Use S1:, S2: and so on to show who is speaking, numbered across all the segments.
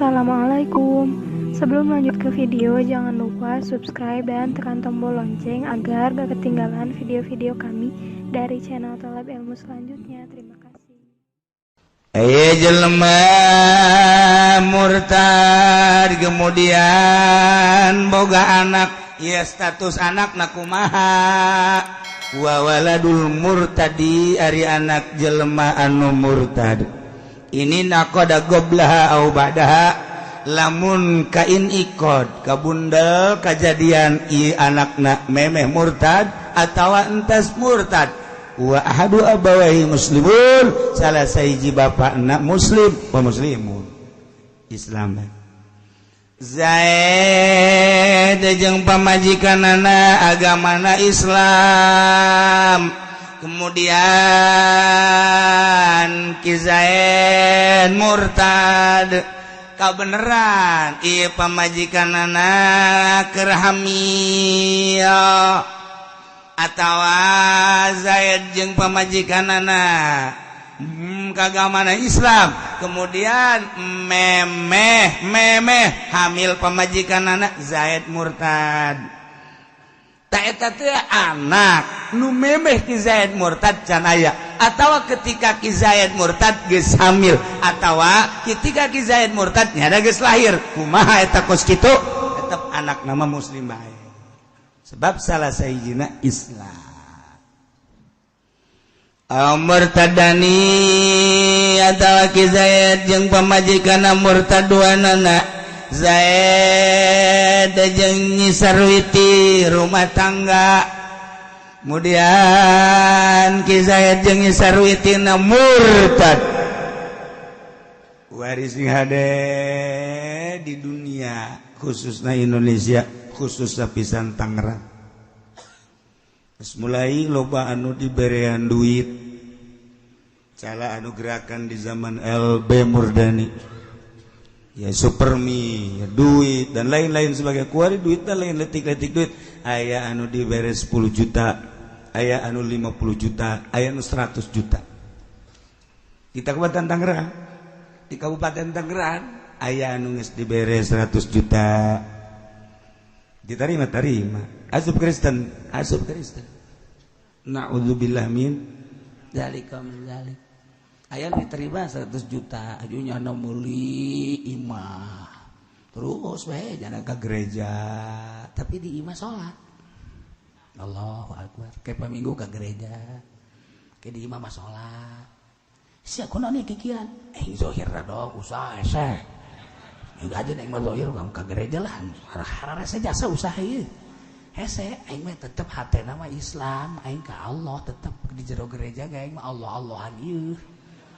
S1: Assalamualaikum. Sebelum lanjut ke video, jangan lupa subscribe dan tekan tombol lonceng agar gak ketinggalan video-video kami dari channel Tolab Ilmu selanjutnya. Terima kasih.
S2: Jelema murtad kemudian boga anak, ya status anak nakumaha wa waladul murtadi ari anak jelema anu murtad. Ini naqada goblaha au ba'daha, lamun kain ikod kabundel kajadian i anakna memeh murtad atawa entas murtad, wa ahadu abawahi muslimun, salah sahiji bapakna muslim wa muslimun Islam. Zaid jeung pamajikanana agamana Islam, kemudian Ki Zaid murtad, kabeneran ieu pamajikanana keur hamil atawa Zaid jeung pamajikanana kagamana Islam, kemudian memeh memeh hamil pamajikanana Zaid murtad. Ta eta teh anak nu memeh Ki Zaid murtad can aya, atawa ketika Ki Zaid murtad geus hamil, atawa ketika Ki Zaid murtad nyada geus lahir, kumaha eta kos kitu tetep anak nama muslim bae, sebab salah sahijina Islam. Murtadani atawa Ki Zaid jeung pamajikanna murtad duanana Zaid jeung Nyi Sarwiti rumah tangga, kemudian Ki Zaid jeung Nyi Sarwiti na murtad. Waris hade di dunia khususnya Indonesia, khususnya pisan Tangerang. Terus mulai loba anu diberean duit, cala anu gerakan di zaman LB Murdani, ya supermi, ya duit dan lain-lain sebagai kuari duit dan lain letik-letik duit. Aya anu dibere 10 juta, aya anu 50 juta, aya anu 100 juta. Di Kabupaten Tangerang, di Kabupaten Tangerang aya anu geus dibere 100 juta. Diterima terima. Asup Kristen, asup Kristen. Na'udzubillah min dzalika min dzalik. Aya diterima 100 juta, ajunya anu meuli imah. Terus we jangan ke gereja, tapi di imah salat. Allahu akbar. Kayak minggu ke gereja. Kayak di imah mah salat. Sia kunaon ieu kikian? Zohir dong, usaha hese. Juga aja aing mah zohir ke gereja lah. Hararese jasa usaha ieu. Hese aing mah tetep hatena mah Islam, aing ka Allah tetep di jero gereja ge aing mah Allah-Allahan ieu.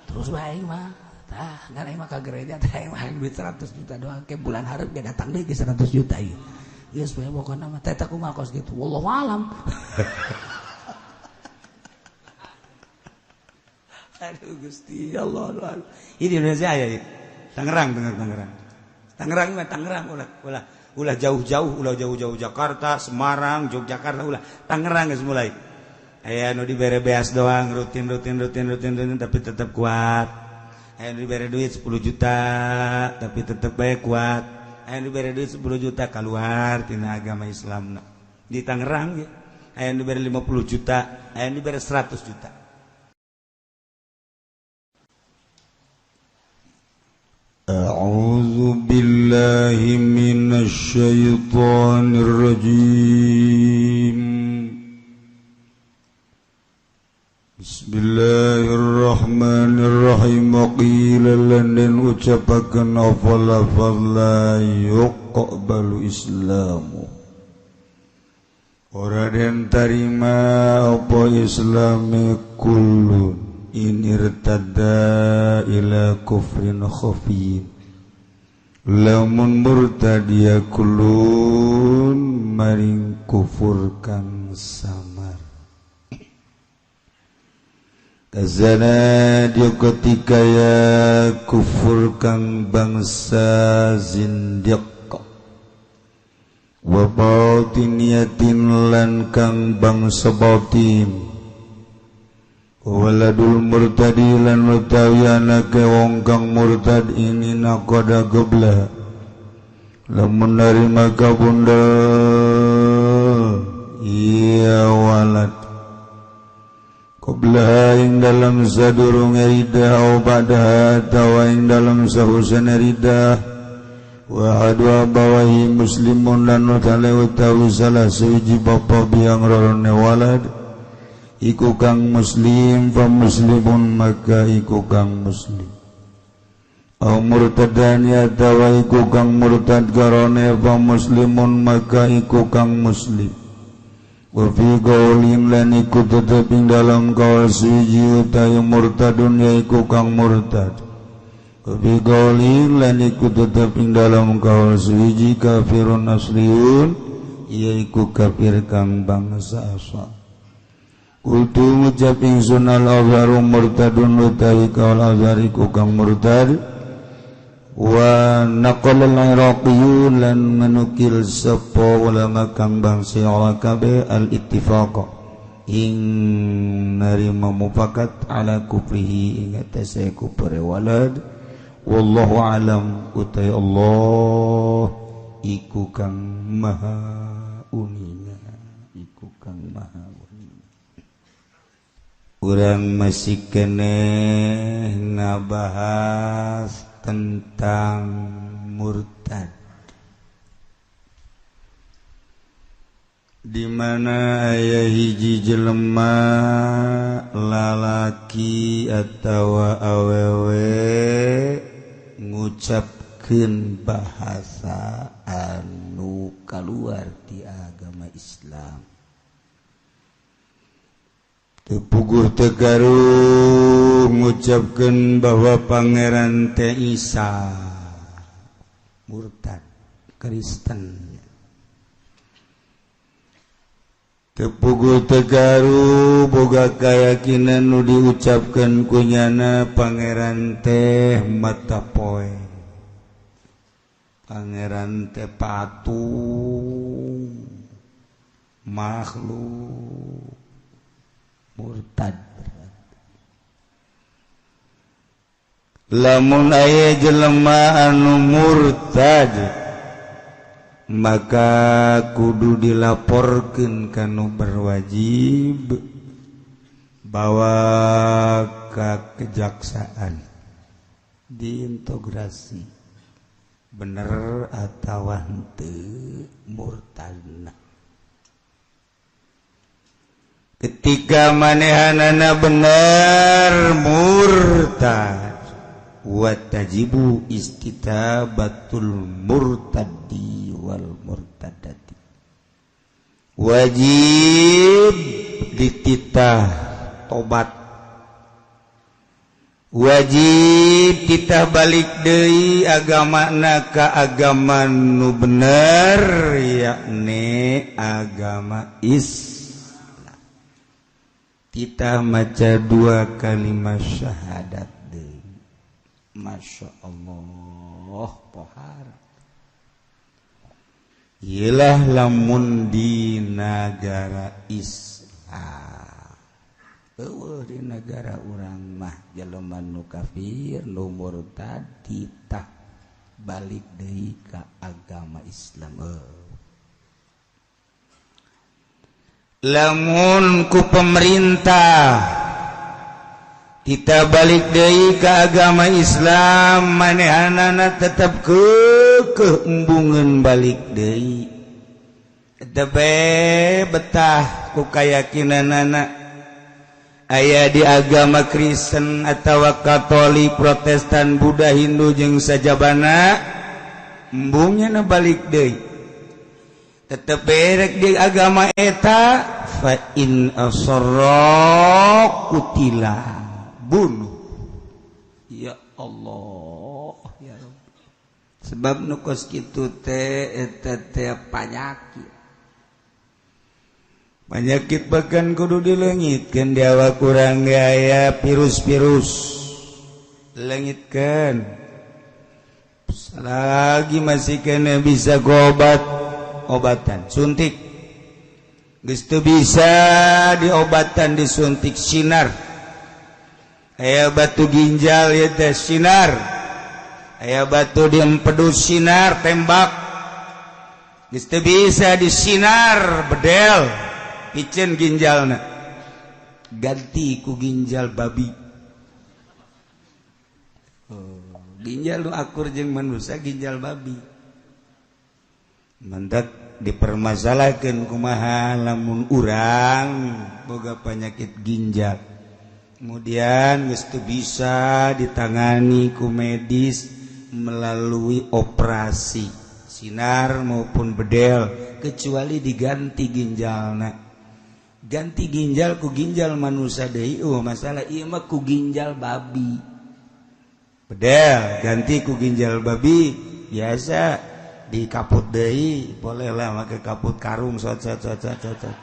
S2: Terus bae aing mah tah ngan aing mah ka gereja teh aing mah duit 100 juta doang, ke bulan hareup ge datang deui ke 100 juta ieu. Geus we pokona mah teh kumaha kos kitu, wallahu alam. Aduh Gusti Allah, Allah. Ini Indonesia ya. Tangerang, Tangerang. Tangerang mah Tangerang ulah ulah ulah jauh-jauh, ulah jauh-jauh Jakarta, Semarang, Yogyakarta ulah. Tangerang geus mulai. Aya nu dibere beas doang rutin rutin rutin rutin rutin tapi tetap kuat. Aya nu dibere duit 10 juta tapi tetap bae kuat. Aya nu dibere duit 10 juta keluar tina agama Islam di Tangerang ya. Aya nu dibere 50 juta, aya nu dibere 100 juta.
S3: A'udzu billahi minasy syaithanir rajim. Bismillahirrahmanirrahim. Qila lan den ucapakeun apa lafaz la yuqbalu islamu, ora den tarima apa islame kullun in irtadda ila kufrin khafi, lamun murtad ya kullun maring kufur kang samar. Kazana dia ketika ya kufur kang bangsa zindiq, wa batiniyatin lan kang bangsa batin, Waladul murtadi lan utawi anake wong kang murtad ini naqada qabla lamun narima kabunda iya walad qabla ing dalam sadurunge ridha au ba'daha atawa ing dalam sahusane ridha wa adwa bawahi muslimun lan utawi salah siji bapa biang rorone walad iku kang muslim fa muslimun maka iku kang muslim au murtadan ya tawa iku kang murtad karone fa muslimun maka iku kang muslim wa fi qaulin lan iku tetep ing dalam kaul suci utawi murtadun ya iku kang murtad wa fi qaulin lan iku tetep ing dalam kaul suci kafirun asliun ya iku kafir kang bangsa asal. Kultu ngucap ingsun al-azharu murtadun utawi kaul azhar iku kang murtad wa naqala al-iraqiyun lan menukil sapa ulama kang bangsa kabeh al-ittifaq ing narima mufakat ala kufrihi ing atase kufur walad wallahu alam utai Allah iku kang maha uninga iku kang maha. Urang masih keneh ngabahas tentang murtad, di mana aya hiji jelema lalaki atawa awewe ngucapkeun bahasa anu kaluar ti agama Islam. Tepuguh tegaru ngucapkeun bahwa Pangeran teh Isa murtad Kristen. Tepuguh tegaru boga keyakinan nu diucapkeun kunyana Pangeran teh mata poe, Pangeran teh patung makhluk murtad. Lamun aya jelema anu murtad maka kudu dilaporkeun ka nu berwajib bawa ka kejaksaan diintegrasi bener atawa henteu murtadna. Ketika manehanana bener murtad wa tajibu istitabatul murtadi wal murtadati wajib dititah tobat, wajib titah balik deui agamana ka agama nu bener yakni agama Islam. Kita maca dua kalimat syahadat deui. Masya Allah pohara. Iyalah lamun di nagara Islam. Eueuh di nagara urang mah jelema nu kafir nu murtad ditah balik deui ka agama Islam. Lamun ku pemerintah kita balik deui ka agama Islam manehanana tetep keukeuh embungeun balik deui tebe betah ku kayakinanana aya di agama Kristen atawa Katolik Protestan Buddha Hindu jeung sajabana embungnya na balik deui tetep berek di agama eta fa in asarra qutila bunuh. Ya Allah ya Rabbi, sebab nu kos kitu teh eta teh panyakit penyakit bahkan kudu dileungitkeun di awak urang ge aya virus-virus leungitkeun lagi masih kena bisa gobat obatan suntik geus teu bisa diobatan disuntik sinar
S2: Aya batu ginjal ieu teh sinar. Aya batu di empedu sinar tembak. Geus teu bisa disinar bedel piceun ginjalna. Ganti ku ginjal babi. Oh, ginjal nu akur jeung manusia ginjal babi. Mantak dipermasalahkeun kumaha lamun urang boga penyakit ginjal. Kemudian geus teu bisa ditangani ku medis melalui operasi sinar maupun bedel kecuali diganti ginjalna. Ganti ginjal ku ginjal manusia deui, oh masalah ieu mah ku ginjal babi. Bedel ganti ku ginjal babi biasa dikaput deui, bolehlah make kaput karung sot sot sot sot sot.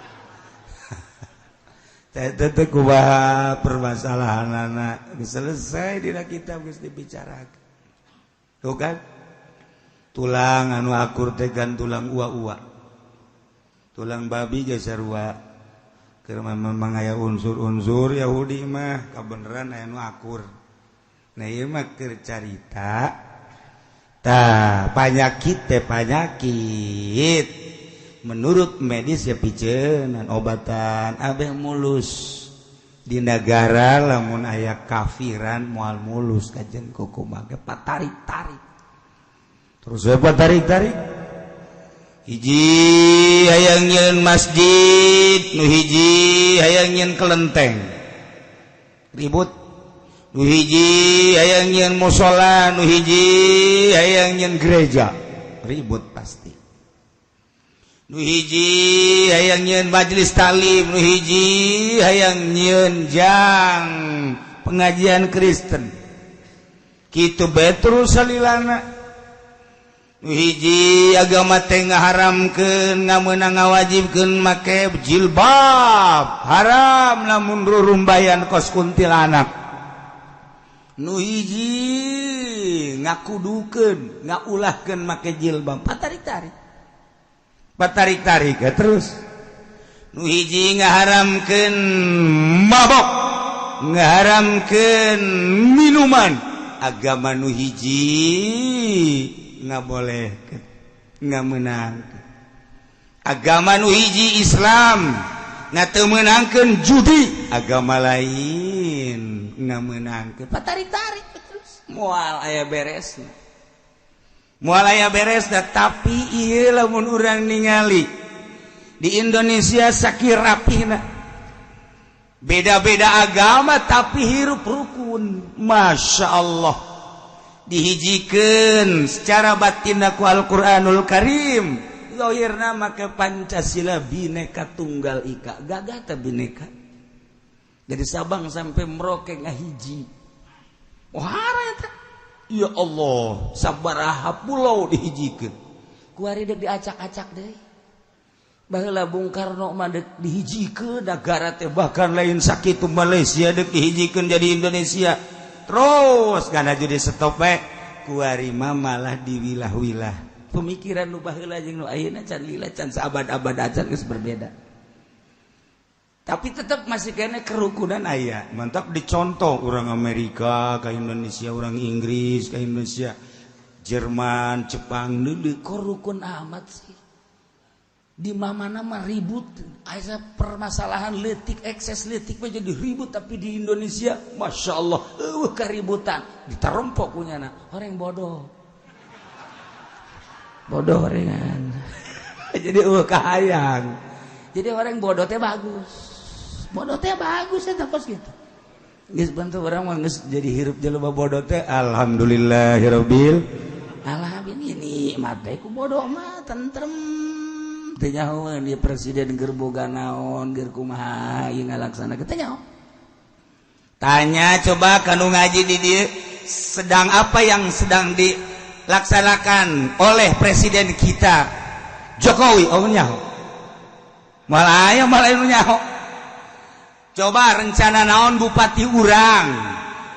S2: Teh kumaha permasalahanana geus selesai dina kitab geus dibicarakeun. Tuh kan? Tulang anu akur teh kan tulang ua-ua. Tulang babi ge sarua. Keur memang aya unsur-unsur Yahudi mah kabeneran aya nu akur. Nah ieu mah keur carita tah panyakit teh panyakit. Menurut medis ya piceun obatan abeh mulus. Di negara lamun aya kafiran moal mulus kajen kumaha ge patarik-tarik. Terus we patarik-tarik. Hiji hayang nyieun masjid, nu hiji hayang nyieun kelenteng. Ribut. Nu hiji hayang nyieun musala, nu hiji hayang nyieun gereja. Ribut pasti. Nu hiji hayang nyieun majelis taklim, nu hiji hayang nyieun jang pengajian Kristen. Kitu bae terus salilana. Nu hiji agama teh ngaharamkeun, ngameunang ngawajibkeun make jilbab, haram lamun rurumbayan kos kuntilanak. Nu hiji ngakudukeun, ngaulahkeun make jilbab, patarik-tarik. Patarik-tarik ya terus. Nu hiji ngaharamkeun mabok, ngaharamkeun minuman. Agama nu hiji ngabolehkeun, ngamenangkeun. Agama nu hiji Islam teu meunangkeun judi, agama lain ngamenangkeun. Patarik-tarik terus. Moal aya beresna. Moal aya beresna, tapi ieu lamun urang ningali di Indonesia sakieu rapihna. Beda-beda agama tapi hirup rukun. Masya Allah. Dihijikeun secara batinna ku Al-Qur'anul Karim. Zahirna make Pancasila Bhinneka Tunggal Ika. Gagah teh Bhinneka. Dari Sabang sampai Merauke ngahiji. Wah eta. Ya Allah, sabaraha pulau dihijikeun. Kuari deuk diacak-acak deui. Baheula Bung Karno mah deuk dihijikeun nagara teh, bahkan lain sakitu Malaysia deuk dihijikeun jadi Indonesia. Terus kana jadi stop bae. Kuari mah malah diwilah-wilah. Pemikiran nu baheula jeung nu ayeuna can lila, can saabad-abad acan geus berbeda. Tapi tetap masih kene kerukunan aya. Mantap dicontoh orang Amerika ke Indonesia, orang Inggris ke Indonesia, Jerman, Jepang, deuleu kok rukun amat sih. Di mana-mana mah ribut, aya permasalahan leutik, ekses leutik mah jadi ribut, tapi di Indonesia Masya Allah eueuh keributan, ditarempok kunyana orang bodoh. Bodoh ringan. Jadi eueuh kahayang. Jadi orang bodoh teh bagus. Bodoh teh bagus eta kos kitu. Geus bantu urang mah geus jadi hirup jelema bodoh teh alhamdulillahirabbil alamin. Ini nikmat teh ku bodoh mah tentrem. Teu nyahoeun ieu presiden keur boga naon, keur kumaha ieu ngalaksanakeun teu nyaho. Tanya coba kanu ngaji di dieu, sedang apa yang sedang dilaksanakan oleh presiden kita Jokowi? Oh nyaho. Malah aya malah nu nyaho. Coba rencana naon bupati urang,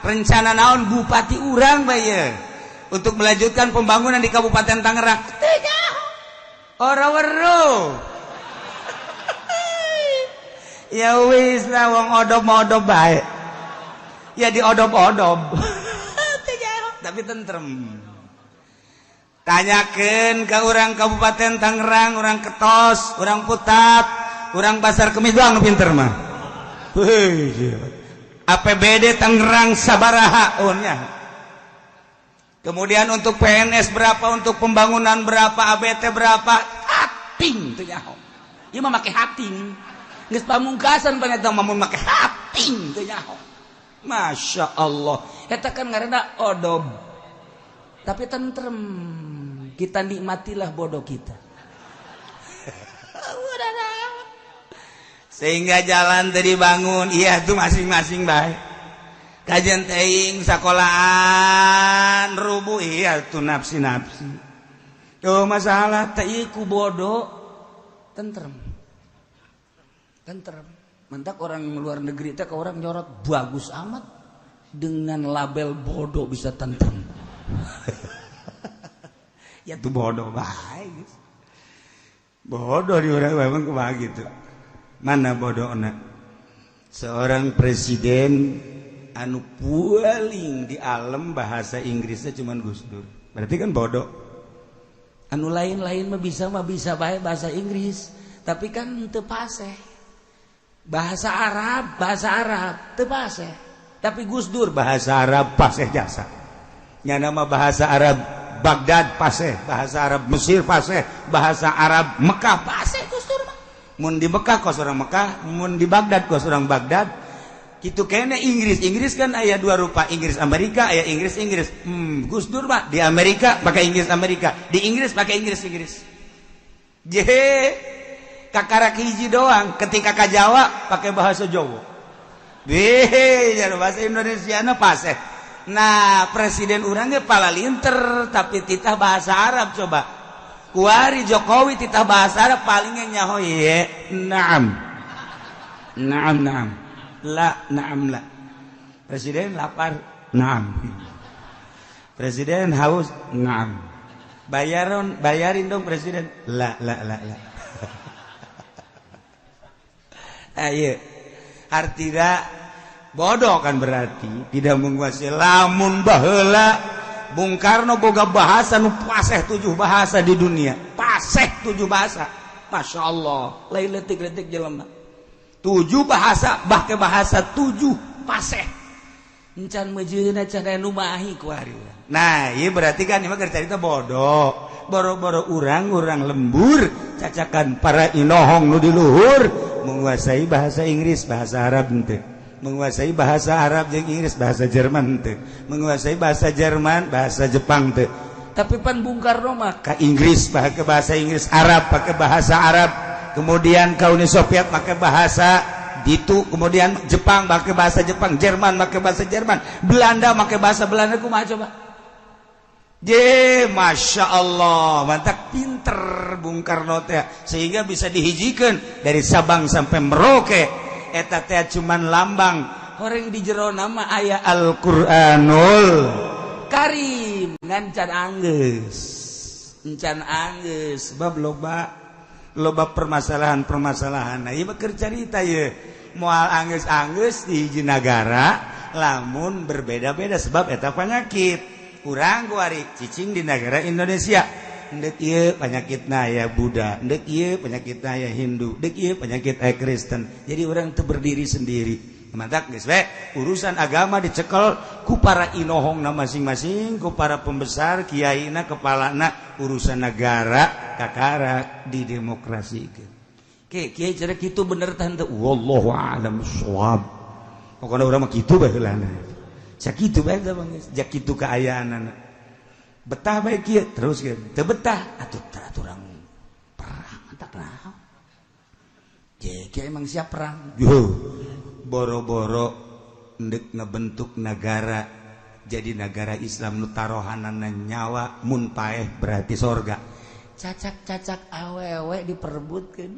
S2: rencana naon bupati urang bae untuk melanjutkan pembangunan di Kabupaten Tangerang. Teu nyaho. Ora weruh. Ya wis lah wong odop-odop bae. Ya diodob-odob. Tapi tentrem. Tanyakeun ke orang Kabupaten Tangerang, orang Ketos, orang Putat, orang Pasar Kemis doang nu pinter mah. Heuh. APBD Tangerang sabaraha nya. Kemudian untuk PNS berapa, untuk pembangunan berapa, ABT berapa, hating teu nyaho. Ieu mah make hating. Geus pamungkasan paneta mah mun make hating teu nyaho. Masya Allah. Eta kan ngaranna odob. Tapi tentrem. Kita nikmatilah bodoh kita. Sehingga jalan tadi bangun, iya tuh masing-masing baik. Kajian teing sekolahan rubuh, iya tuh nafsi-nafsi. Tuh masalah teh ku bodoh tentrem. Tentrem. Mentak orang luar negeri teh ke orang nyorot bagus amat dengan label bodoh bisa tentrem. Ya tuh bodoh baik. Bodoh di orang memang kumaha gitu. Mana bodohna? Seorang presiden anu paling di alam bahasa Inggrisnya cuman Gus Dur. Berarti kan bodoh. Anu lain-lain mah bisa bae bahasa Inggris, tapi kan teu paseh. Bahasa Arab teu paseh. Tapi Gus Dur bahasa Arab paseh jasa. Nya nama bahasa Arab Baghdad paseh, bahasa Arab Mesir paseh, bahasa Arab Mekah paseh Gus Dur mah. Mun di Mekah kos orang Mekah, mun di Baghdad kos orang Baghdad. Kitu kene Inggris, Inggris kan aya dua rupa, Inggris Amerika, aya Inggris Inggris. Gus Dur mah di Amerika pakai Inggris Amerika, di Inggris pakai Inggris Inggris. Jehe, kakarak hiji doang, ketika ka Jawa pakai bahasa Jawa. Weh, bahasa Indonesia na paseh. Nah, presiden urangnya pala linter tapi titah bahasa Arab coba. Kuari Jokowi titah bahasa Arab palingnya nyaho ye. Naam. Naam naam. La naam la. Presiden lapar. Naam. Presiden haus. Naam. Bayaron, bayarin dong presiden. La la la la. Ayo. Artinya bodoh kan berarti tidak menguasai. Lamun baheula Bung Karno boga bahasa nu paseh 7 bahasa di dunia. Paseh 7 bahasa. Masya Allah. Lain letik-letik jelema. 7 bahasa, bah ke bahasa 7 paseh. Encan mejeuna can aya nu mahi ku ari. Nah, ieu berarti kan ieu mah keur carita bodoh. Boro-boro urang-urang lembur cacakan para inohong nu di luhur menguasai bahasa Inggris, bahasa Arab henteu. Menguasai bahasa Arab jeung Inggris, bahasa Jerman henteu. Menguasai bahasa Jerman, bahasa Jepang teu. Tapi pan Bung Karno mah ka Inggris pakai bahasa Inggris, Arab pakai bahasa Arab, kemudian ka Uni Soviet pakai bahasa ditu, kemudian Jepang pakai bahasa Jepang, Jerman pakai bahasa Jerman, Belanda pakai bahasa Belanda, kumaha coba? Je, Masya Allah, mantap pinter Bung Karno teh, sehingga bisa dihijikeun dari Sabang sampai Merauke. Eta teh cuman lambang, orang di jero nama aya Al-Qur'anul Karim, ngan can anggeus. Encan anggeus sebab loba permasalahan-permasalahan. Nah, ieu mah keur carita ieu. Moal anggeus-anggeus di hiji nagara lamun berbeda-beda sebab eta penyakit. Urang kuari cicing di negara Indonesia. Ndek ieu penyakitna aya Buddha, ndek ieu penyakitna aya Hindu, ndek ieu penyakit aya Kristen. Jadi urang teu berdiri sendiri. Mantak geus we urusan agama dicekel ku para inohongna masing-masing, ku para pembesar, kiaina, kepalana, urusan negara kakara didemokrasikeun. Ke kiai cara kitu bener tah henteu? Wallahu a'lam bissawab. Pokona urang mah kitu bae heulana. Sakitu bae teh geus, jak kitu kaayaanana. Betah bae kieu terus kieu. Teu betah atuh urang perang tah naon. Je kieu emang siap perang. Yo. Boro-boro ndek ngebentuk nagara jadi nagara Islam nu tarohanana nyawa mun paeh berarti sorga. Cacak-cacak awewe diperebutkeun.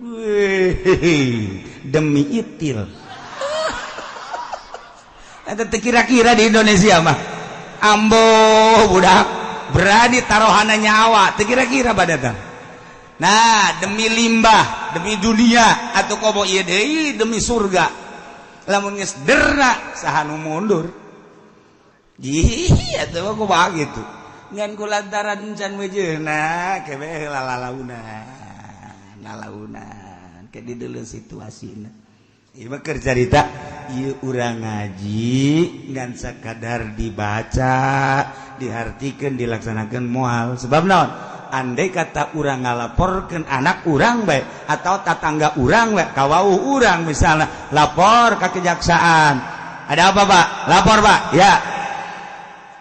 S2: Demi itil. Eta teu kira-kira di Indonesia mah. Ambo budak berani tarohana nyawa teu kira-kira badatang. Nah, demi limbah, demi dunia atau komo ieu deui demi surga. Lamun geus derna saha nu mundur. Iya, atuh mah kumaha gitu. Ngan ku lantaran can meujeuhna kebe lalaunan. Lalaunan ke di dulu situasina. Ieu mah keur carita ieu urang ngaji ngan sakadar dibaca, dihartikeun, dilaksanakeun moal. Sebab naon? Andai kata urang ngalaporkeun anak urang bae atau tatangga urang bae, kawauh urang misalnya lapor ke kejaksaan. Ada apa, Pak? Lapor, Pak. Ya.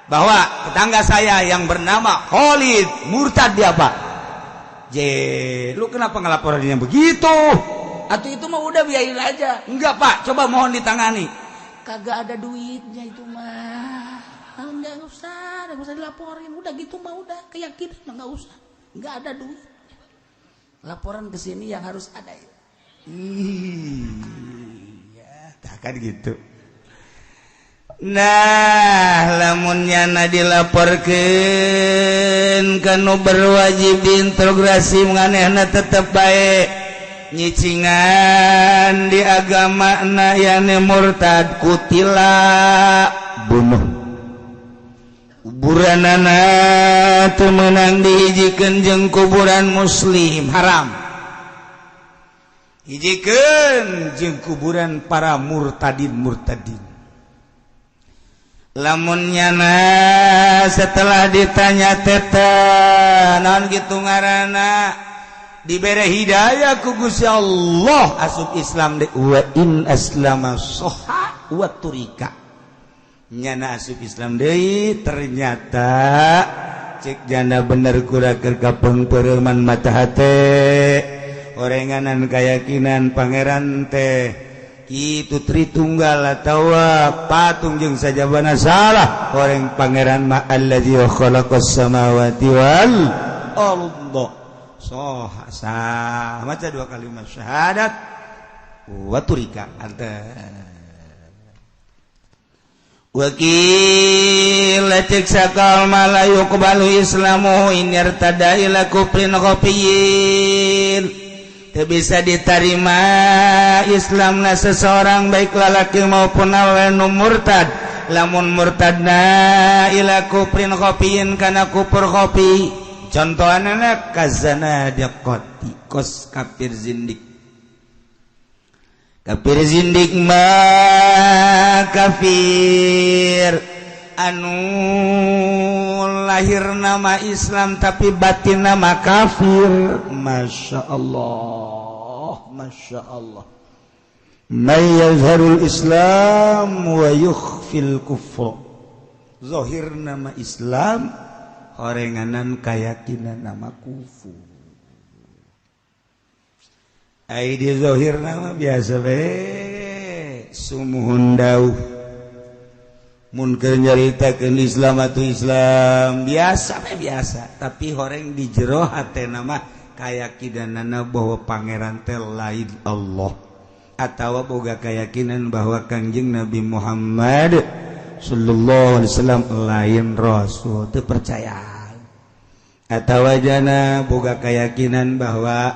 S2: Bahwa tetangga saya yang bernama Khalid murtad dia, Pak. Je, lu kenapa ngelaporannya begitu? Atau itu mah udah biarin aja. Enggak, Pak, coba mohon ditangani.
S4: Kagak ada duitnya itu mah. Enggak usah dilaporin. Udah gitu mah udah keyakinan mah enggak usah. Enggak ada duit. Laporan ke sini yang harus ada.
S2: Iya, tak kan gitu. Nah, lamun nyana dilaporkeun kanu berwajib diintegrasi manehna tetep bae nyicingan di agama na yane murtad kutila bunuh kuburanana teu meunang dihijikeun jeung kuburan muslim haram hijikeun jeung kuburan para murtadin murtadin. Lamun nyana setelah ditanya teta naon gitu ngaranna dibere hidayah ku Gusti Allah asup Islam de wa in aslama soha wa turika nyana asup Islam deui ternyata cek janda bener kuraker kapeungpeureman mata hate orenganan keyakinan pangeran teh itu Tritunggal atawa patung jeung sajabana salah orang pangeran ma allazi khalaqas samawati wal ardh soh sah maca dua kalimat syahadat wa turika anta wakil cek sakal ma la yuqbalu islamu in yartada ila kufrin khafiyin teu bisa diterima Islamna seseorang baik lalaki maupun awewe nu murtad lamun murtadna ila kufrin khafiyin kana kufur khafi contohanna kazana diqati kos kafir zindik kafir zindik ma kafir anu lahir nama Islam tapi batin nama kafir. Masya Allah, Masya Allah. May yazharul Islam wa yukhfil kufur. Zahir nama Islam, horenganan keyakinan nama kufur. Ai di zahir nama biasa we sumuhun dauh. Mun keur nyaritakeun Islam atuh Islam biasa we biasa, tapi horeng di jero hatena mah kayakinanana bahwa pangeran teh lain Allah atawa boga keyakinan bahwa Kangjeng Nabi Muhammad sallallahu alaihi wasallam lain rasul teu percaya atawa jana boga keyakinan bahwa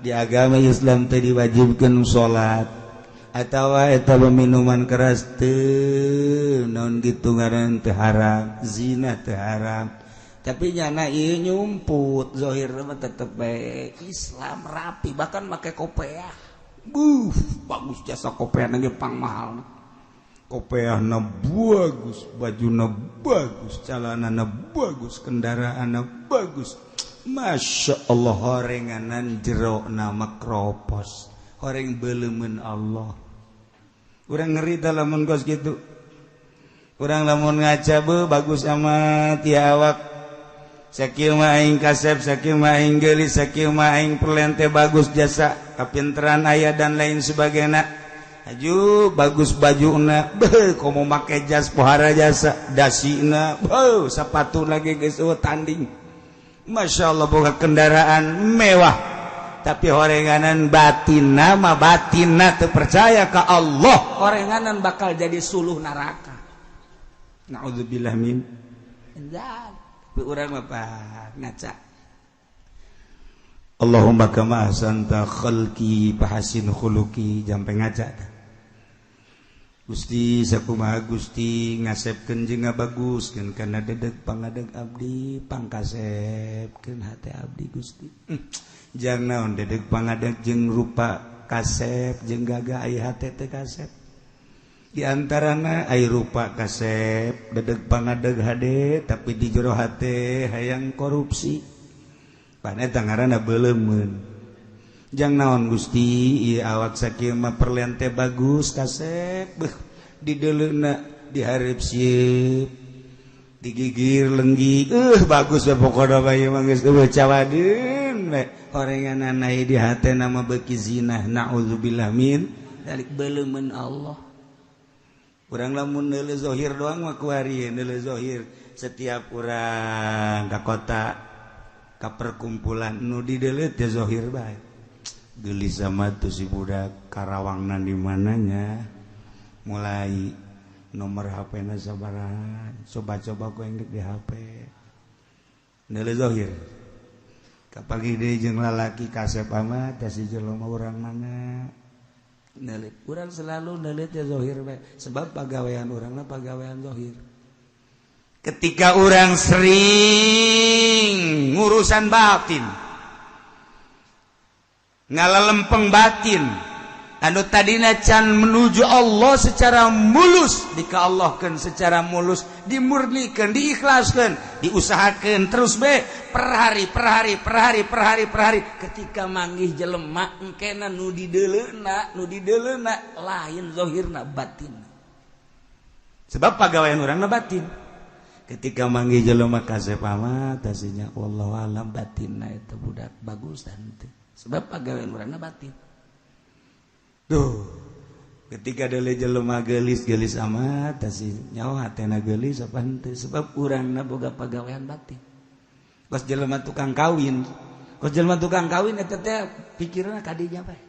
S2: di agama Islam teh diwajibkeun salat atawa eta minuman keras teu naon kitu ngaran teu haram zina teu haram tapi nyana ieu nyumput zahir mah tetep bae
S4: Islam rapi bahkan make kopeah buh bagus jasa kopeah ge pang mahal
S2: kopeahna bagus bajuna bagus calanana bagus kendaraanna bagus Masya Allah horenganan jero nama kropos horeng beuleumkeun Allah. Urang ngeri tah lamun kos kitu. Urang lamun ngaca beuh bagus amat ya awak. Sakieu mah aing kasep, sakieu mah aing geulis, sakieu mah aing perlen teh bagus jasa, kapinteran aya dan lain sebagainya. Aju bagus bajuna, beuh komo make jas pohara jasa, dasina, beuh sapatu lagi geus eueuh tanding. Masya Allah boga kendaraan mewah. Tapi horenganan batin nama batinna teu percaya ka Allah
S4: horenganan bakal jadi suluh neraka.
S2: Naudzubillah min
S4: dzalik.
S2: Tapi urang mah ngaca Allahumma kama ahsanta khalqi fahasin khuluqi jampe ngaca. Gusti sakumaha Gusti ngasepkeun jeung ngabaguskeun kana dedeg pangadeg abdi pangkasepkeun hate abdi Gusti. Jang naon dedeg pangadeg jeung rupa kasep jeung gagah aya hate teh kasep. Di antarana aya rupa kasep dedeg pangadeg hade tapi di jero hate hayang korupsi. Pan eta ngaranna beuleumeun. Jang naon Gusti ieu awak sakieu mah perlen teh bagus kasep beuh dideuleuna dihareup sieuk digigir lenggi bagus we pokona mah ieu mah geus eueuh cawadeun we horenganana di hatena mah beuki zinah naudzubillah min dalik beuleumeun Allah. Urang lamun neuleuh zahir doang mah kuari neuleuh zahir setiap urang ka kota ka perkumpulan nu dideuleuh teh zahir bae. Gelis sama tuh si budak Karawangna di mananya mulai nomor HP na sabaraha coba-coba ku yang di HP neuleuh zahir kapagi deui jeung lalaki kasep amat teh si jelema urang mana neuleuh urang selalu neuleuh teh zahir bae sebab pagawean urangna pagawean zahir. Ketika urang sering ngurusan batin ngalalempeng batin anu tadina can menuju Allah secara mulus dikaallahkeun secara mulus dimurnikan diikhlaskan diusahakan terus be per hari per hari per hari per hari per hari ketika manggih jelema engkena nu dideuleuna lain zahirna batin sebab pagawean urangna batin. Ketika manggih jelema kasep amat tasinya wallahu alam batinna eta budak bagus teh sebab pagawean urangna batin. Duh, ketika deuleu jelema geulis-geulis amat tasi nyawa hatena geulis apa henteu sebab urangna boga pagawean batin. Kos jelema tukang kawin, kos jelema tukang kawin eta teh pikirna ka dinya bae.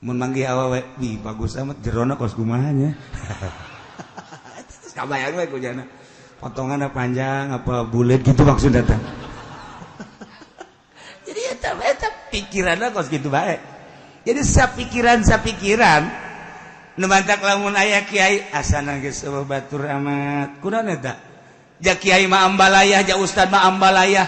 S2: Mun manggih awewe, wih bagus amat jerona kos kumaha nya. Kabayang we ku jana. Potonganna panjang apa bulet gitu maksud datang. Jadi eta pikiranna kos gitu bae. Jadi sapikiran nu mantak lamun aya kiai asana geus eueuh batur amat. Kunaon eta? Ja kiai mah ambalayah, ja ustad mah ambalayah.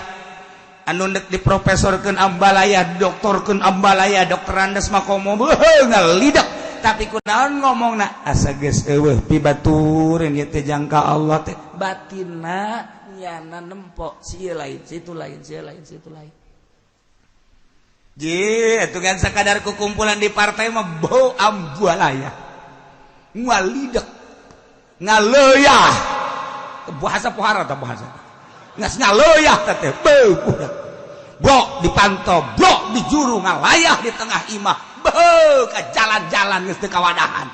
S2: Anu deuk diprofesorkeun ambalayah, doktorkeun ambalayah, dokterandes mah komo beuh ngalidak. Tapi kunaon ngomongna asa geus eueuh pibatureun ieu teh jangka Allah teh
S4: batinna nyana nempok si lain, situ lain, si lain, situ lain.
S2: Ji, itu kan sekadar kukumpulan di partai mah bau ambualaya. Ngalidak. Ngaleuyah. Bahasa pohara tah bahasa. Ngas ngaleuyah teh beu budak. Blok dipantau, blok dijuru ngalayah di tengah imah. Beuh ka jalan-jalan geus teu kawadahan.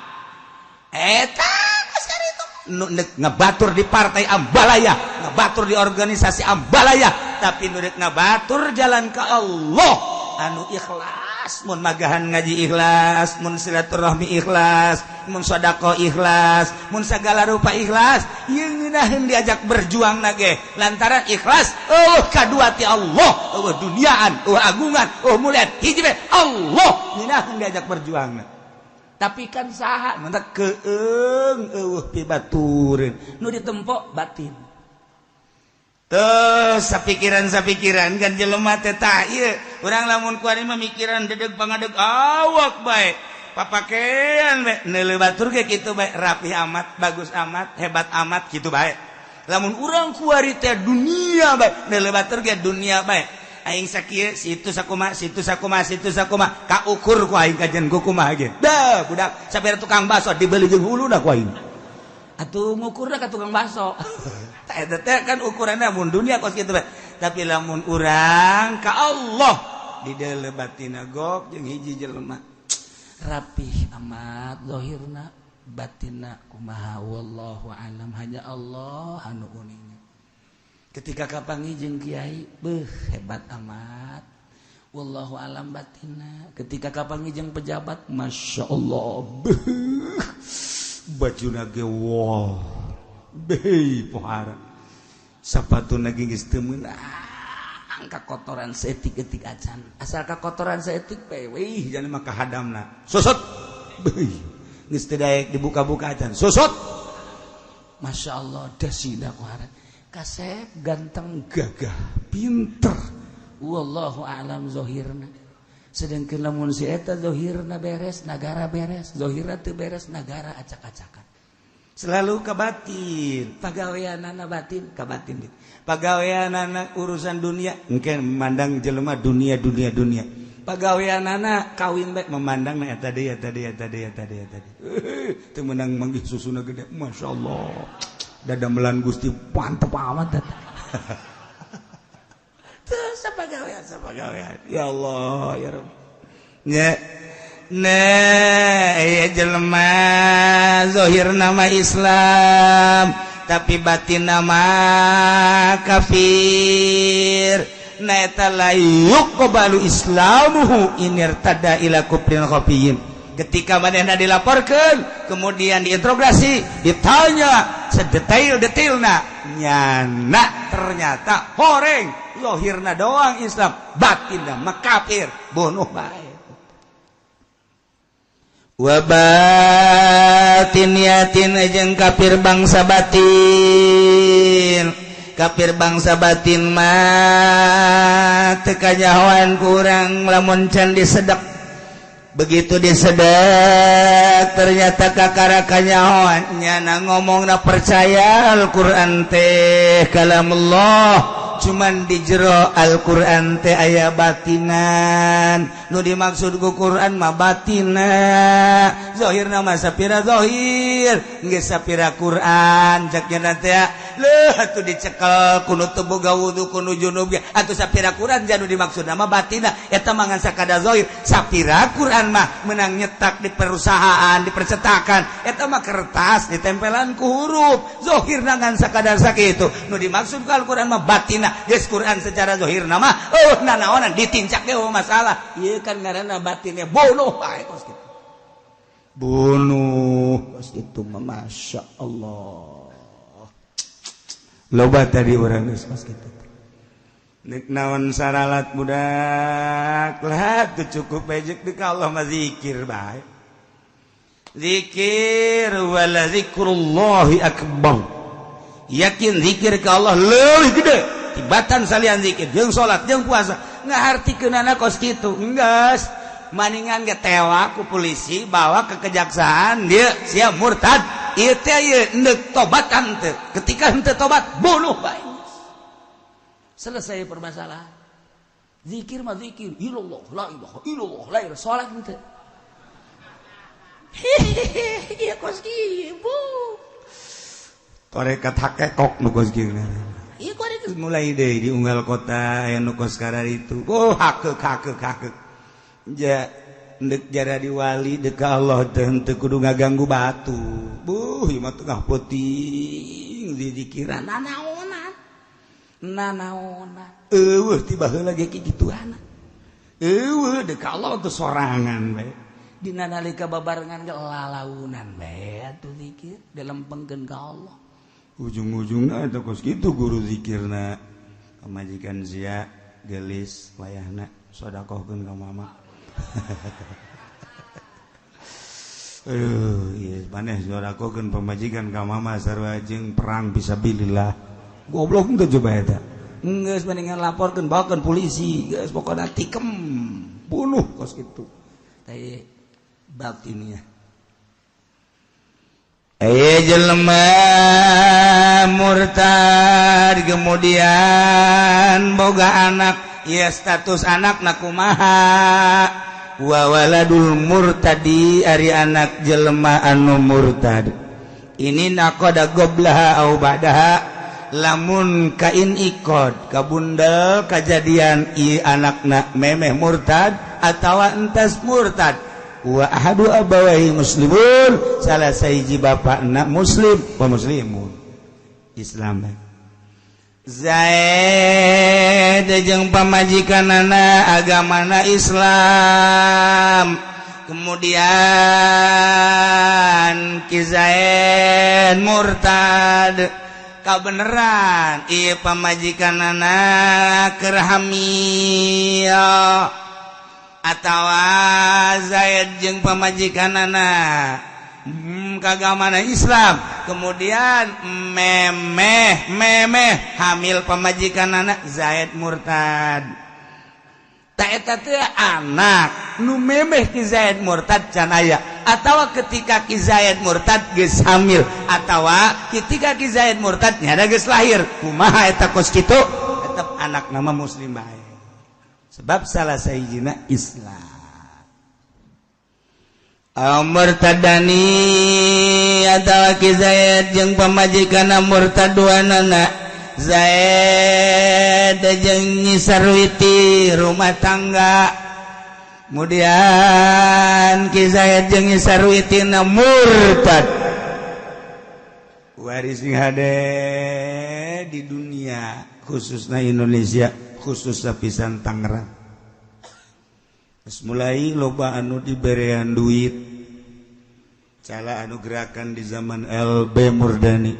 S2: Eta geus itu nu ngebatur di partai ambalaya, ngebatur di organisasi ambalaya, tapi nu ngebatur jalan ke Allah anu ikhlas mun magahan ngaji ikhlas mun silaturahmi ikhlas mun sedekah ikhlas mun sagala rupa ikhlas ieu ngeunaheun diajak berjuang nage lantaran ikhlas eueuh kadua ti Allah eueuh duniaan eueuh agungan eueuh mulian hiji bae Allah ngeunaheun diajak berjuang. Tapi kan saha mentak keung eueuh pibatureun nu ditempok batin. Tuh sapikiran-sapikiran kan jelema teh tah ieu urang lamun kuari mah mikiran dedeg pangadeg awak bae papakean bae neuleuh batur ge kitu bae rapi amat bagus amat hebat amat kitu bae lamun urang kuari teh dunia bae neuleuh batur ge dunia bae aing sakieu situ sakumaha situ sakumaha situ sakumaha kaukur ku aing kajian ku kumaha ge dah budak sapira tukang bakso dibeli jeung huluna ku aing
S4: atuh ngukurna ka tukang bakso.
S2: Eta teh kan ukuranna mun dunia kos kitu bae. Tapi lamun urang ka Allah di deuleu batinna gok jeung hiji jelema
S4: rapih amat zahirna batinna kumaha wallahu alam hanya Allah anu uning. Ketika kapanggih jeung kiai beuh hebat amat wallahu alam batinna. Ketika kapanggih jeung pejabat masya Allah beuh
S2: bajuna ge wah beuh pohara sapatuna ge geus teu meunang
S4: kakotoran seetik-etik acan asal kakotoran seetik bae
S2: wih jangan mah kahadamna sosot beuh Geus teu daek dibuka-buka acan. Susut.
S4: Masya Allah dasina kuharan. Kasep ganteng
S2: gagah pinter.
S4: Wallahu a'lam zahirna. Sedangkan lamun si eta zahirna beres, nagara beres, zahirna teu beres, nagara acak-acakan.
S2: Selalu kabatin, pagaweanana batin, kabatin. Pagaweanana urusan dunia, mungkin memandang jelema dunia dunia dunia. Pagaweanana kawin bae memandang na eta deui eta deui eta deui eta deui eta deui. Teu meunang manggih susuna gede, masyaallah. Dada melan Gusti mantep amat eta. Terus sapagawean sapagawean. Ya Allah ya Rabb. Nya nah, ya jelema zahir nama Islam tapi batin nama kafir. Nah eta la yuqbalu islamuhu inirtada ila kufrin khafiyyin. Ketika manehna dilaporkeun kemudian diinterogasi, ditanya sedetail-detailna, nyana ternyata horeng zahirna doang Islam, batinna mah kafir, bunuh bae. Wabatin yatin jeung kafir bangsa batin. Kafir bangsa batin mah teu kanyahoan kurang lamun can disedek. Begitu disedek ternyata kakara kanyahoan nyana ngomongna percaya Al-Qur'an teh kalamullah. Cuman di jero Al-Qur'an teh aya batinan. Nu dimaksud ku Qur'an mah batina. Zahirna mah sapira zahir, geus sapira Qur'an cek nya teh leuh atuh dicekel kuno teu boga wudu kuno junub ge atuh sapira Qur'an janu dimaksud mah batina eta mah ngan sakada zahir. Sapira Qur'an mah menang nyetak di perusahaan, di percetakan eta mah kertas ditempelan ku huruf. Zahirna ngan sakadar sakitu. Nu dimaksud ku Al-Qur'an mah batina. Geus Quran secara zahir nama oh nanaonan ditincak ge masalah. Ieu kan ngaranna batinnya bunuh bae kos kitu. Bunuh kos kitu mah masyaallah. Loba tadi urang geus kos kitu. Nek naon saralat budak lah teu cukup bae jeung ka Allah mah zikir bae. Zikir wala zikrullahi akbar. Yakin zikir ka Allah leuwih gede tibatan salian zikir jeung salat jeung puasa ngahartikeunana kos kitu enggeus maningan ge tewa ku polisi bawa ke kejaksaan dia sia murtad ieu teh ieu endek tobat henteu ketika henteu tobat bunuh bae
S4: selesai permasalahan. Zikir mah zikir ilallah la ilaha illallah la ilaha salat henteu hehehe ieu kos kieu bu
S2: tarekat hakekok nu kos kieu. Ieu kok mulai deui di unggal kota aya nu kos kararitu. Oh hakeuk hakeuk hakeuk. Ja endek jara di wali deuk ka Allah teh henteu kudu ngaganggu batu. Buh ieu mah tengah peuting didikiran nanaonan. Nanaonan. Eueuh ti baheula ge kikituan. Eueuh deuk ka Allah teh sorangan bae.
S4: Dina nalika babarengan ge lalaunan bae atuh zikir dilempengkeun ka Allah.
S2: Ujung-ujungna eta kos kitu guru zikirna pamajikan sia gelis wayahna sedekahkeun ka mama. Aduh, ieu maneh sedekahkeun pamajikan ka mama sarua jeung perang fisabilillah. Goblok henteu coba eta. Geus mendingan laporkeun bawakeun polisi, geus pokona tikem, bunuh kos kitu.
S4: Teh batinnya.
S2: Jelema murtad kemudian boga anak ya status anak na kumaha wa waladul murtadi ari anak jelema anu murtad ini naqada goblaha au ba'daha lamun kain ikod kabundel kajadian i anakna memeh murtad atawa entas murtad wa ahadu abawahi muslimun salah sahiji bapakna muslim wa muslimun Islam. Zaid jeung pamajikanana agamana Islam kemudian Ki Zaid murtad kabeneran ieu pamajikanana keur hamil atawa Zaid jeung pamajikanana Kagamana Islam kemudian memeh memeh hamil pamajikan anak Zaid murtad tak eta teh anak nu memeh ki Zaid murtad can aya atawa ketika ki Zaid murtad geus hamil atawa ketika ki Zaid murtad nyada geus lahir kumaha eta kos kitu tetep anak nama muslim bae sebab salah sahijina Islam. Murtadani atawa ki Zaid jeung pamajikanna murtad duanana Zaid jeung Nyi Sarwiti rumah tangga kemudian Ki Zaid jeung Nyi Sarwiti na murtad waris sing hade di dunia khususnya Indonesia khususnya pisan Tangerang. Terus mulai loba anu diberean duit cala anu gerakan di zaman LB Murdani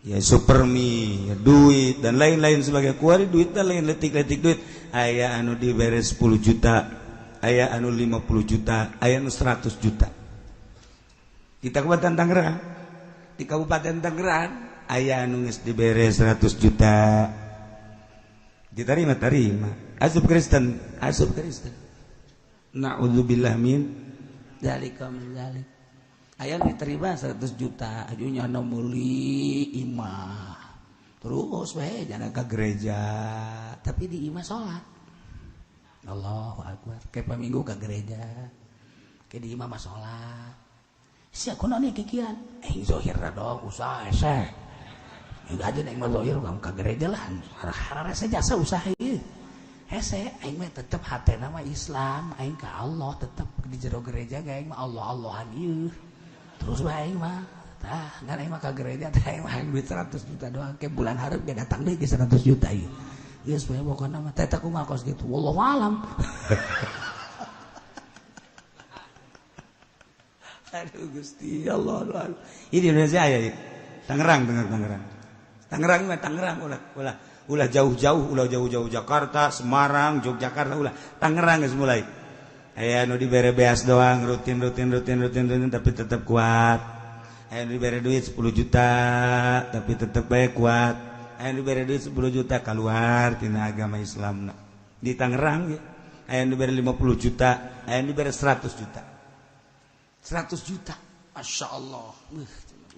S2: ya supermi ya duit dan lain-lain sebagai kuari duit dan lain letik-letik duit aya anu dibere 10 juta aya anu 50 juta aya anu 100 juta di Kabupaten Tangerang di Kabupaten Tangerang aya anu geus dibere 100 juta diterima terima asup Kristen asup Kristen na'udzubillah min
S4: dzalika min dzalik aya diterima 100 juta ajunya anu meuli imah terus we jangan ke gereja tapi di imah salat Allahu akbar kayak paminggu ke gereja kayak di imah mah salat sia kunaon ieu kikian eh zohir dong usaha hese enggak aja aing mah zohir ka gereja lah hararese jasa usaha ieu hese aing mah tetep hatena mah Islam aing ka Allah tetep di jero gereja ge aing mah Allah-Allahan ieu terus bae aing mah tah ngan aing mah ka gereja teh aing mah duit 100 juta doang ke bulan hareup ge datang deui ke 100 juta ieu geus bae pokona mah teh kumaha kos kitu wallahu alam.
S2: Aduh Gusti Allah Allah. Ini Indonesia ya Tangerang Tangerang Tangerang mah Tangerang ulah ulah ulah jauh-jauh ulah jauh-jauh Jakarta Semarang Yogyakarta ulah Tangerang geus mulai aya nu dibere beas doang rutin rutin rutin rutin rutin tapi tetap kuat aya nu dibere duit 10 juta tapi tetap bae kuat aya nu dibere duit 10 juta keluar tina agama Islam di Tangerang ya aya nu dibere 50 juta aya nu dibere 100 juta 100 juta
S4: Masya Allah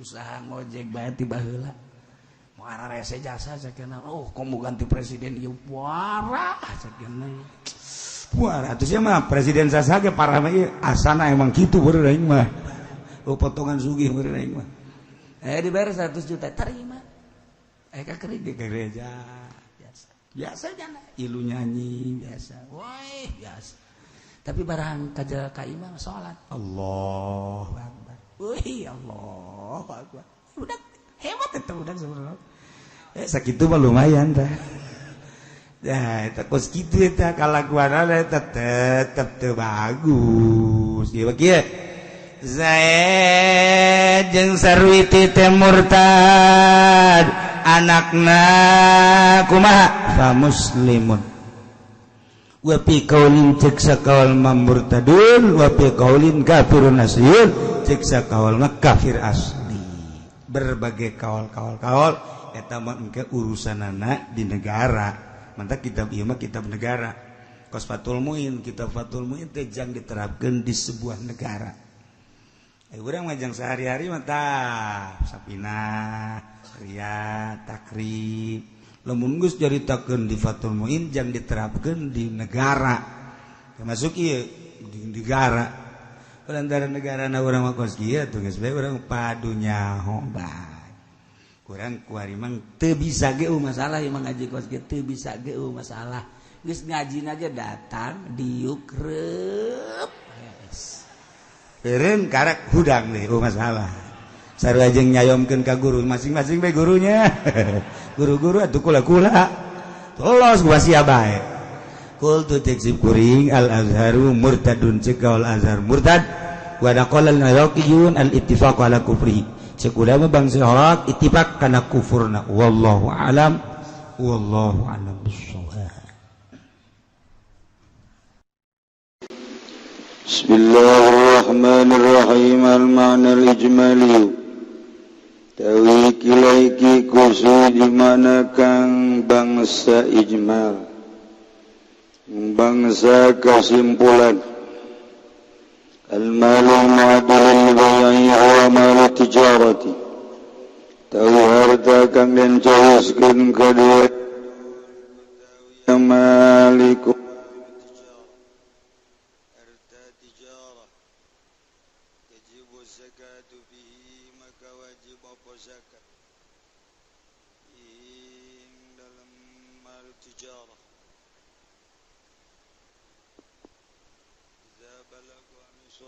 S4: usaha ngojek bae tiba heula muara rese jasa sakena oh komo ganti presiden ieu parah sakena
S2: wah atuh sia mah presiden sasa ge parah mah ieu asana emang kitu beureun aing mah oh potongan sugih beureun aing mah
S4: dibayar 100 juta terima ka
S2: ke gereja biasa biasa jana ilu nyanyi biasa
S4: woi biasa tapi barang ka imam salat
S2: Allahu akbar
S4: woi Allahu akbar udah hebat eta udah sebenarnya
S2: sakitu mah lumayan tah. Ya, eta kos kitu eta kalakuanana eta tetep teu bagus. Ieu kieu. Zaid jeung Sarwiti teh murtad, anakna kumaha? Fa muslimun. Wa fi qaulin cek sakaul murtadun wa fi qaulin kafirun asliyun, cek sakaul mah kafir asli. Berbagai kaul-kaul-kaul eta mah engke urusanana di negara. Mantap kitab ieu mah kitab negara. Kos Fathul Muin, kitab Fathul Muin teh jang diterapkeun di sebuah negara. Urang mah jang sehari-hari mah tah sapinah, ria, takrib. Lamun geus caritakeun di Fathul Muin jang diterapkeun di negara. Termasuk ieu di negara. Lantaran negarana urang mah kos kieu atuh geus bae urang padu nyaho bae. Kurang kuari mang teu bisa ge
S4: masalah ieu mah ngaji kos kieu teu bisa ge masalah. Geus ngajina ge datang diuk reup.
S2: Eureun karak hudang deh masalah. Sarua jeung nyayomkeun ka guru masing-masing bae gurunya. Guru-guru atuh kula-kula. Lolos gua sia bae. Qultu taksib kuring al azharu murtadun cek al azhar murtad wa naqala al iraqiyun al ittifaq ala kufrihi. Cek ulama bangsa Iraq ittifaq kana kufurna wallahu alam wallahu alam bissawab.
S3: Bismillahirrahmanirrahim. Al-ma'na al-ijmali tawi kilaiki kusu di mana kang bangsa ijmal, bangsa kesimpulan. Al-malu mu'adilil bai'i huwa malu tijarati, tawi harta kang den cawiskeun kadua maliku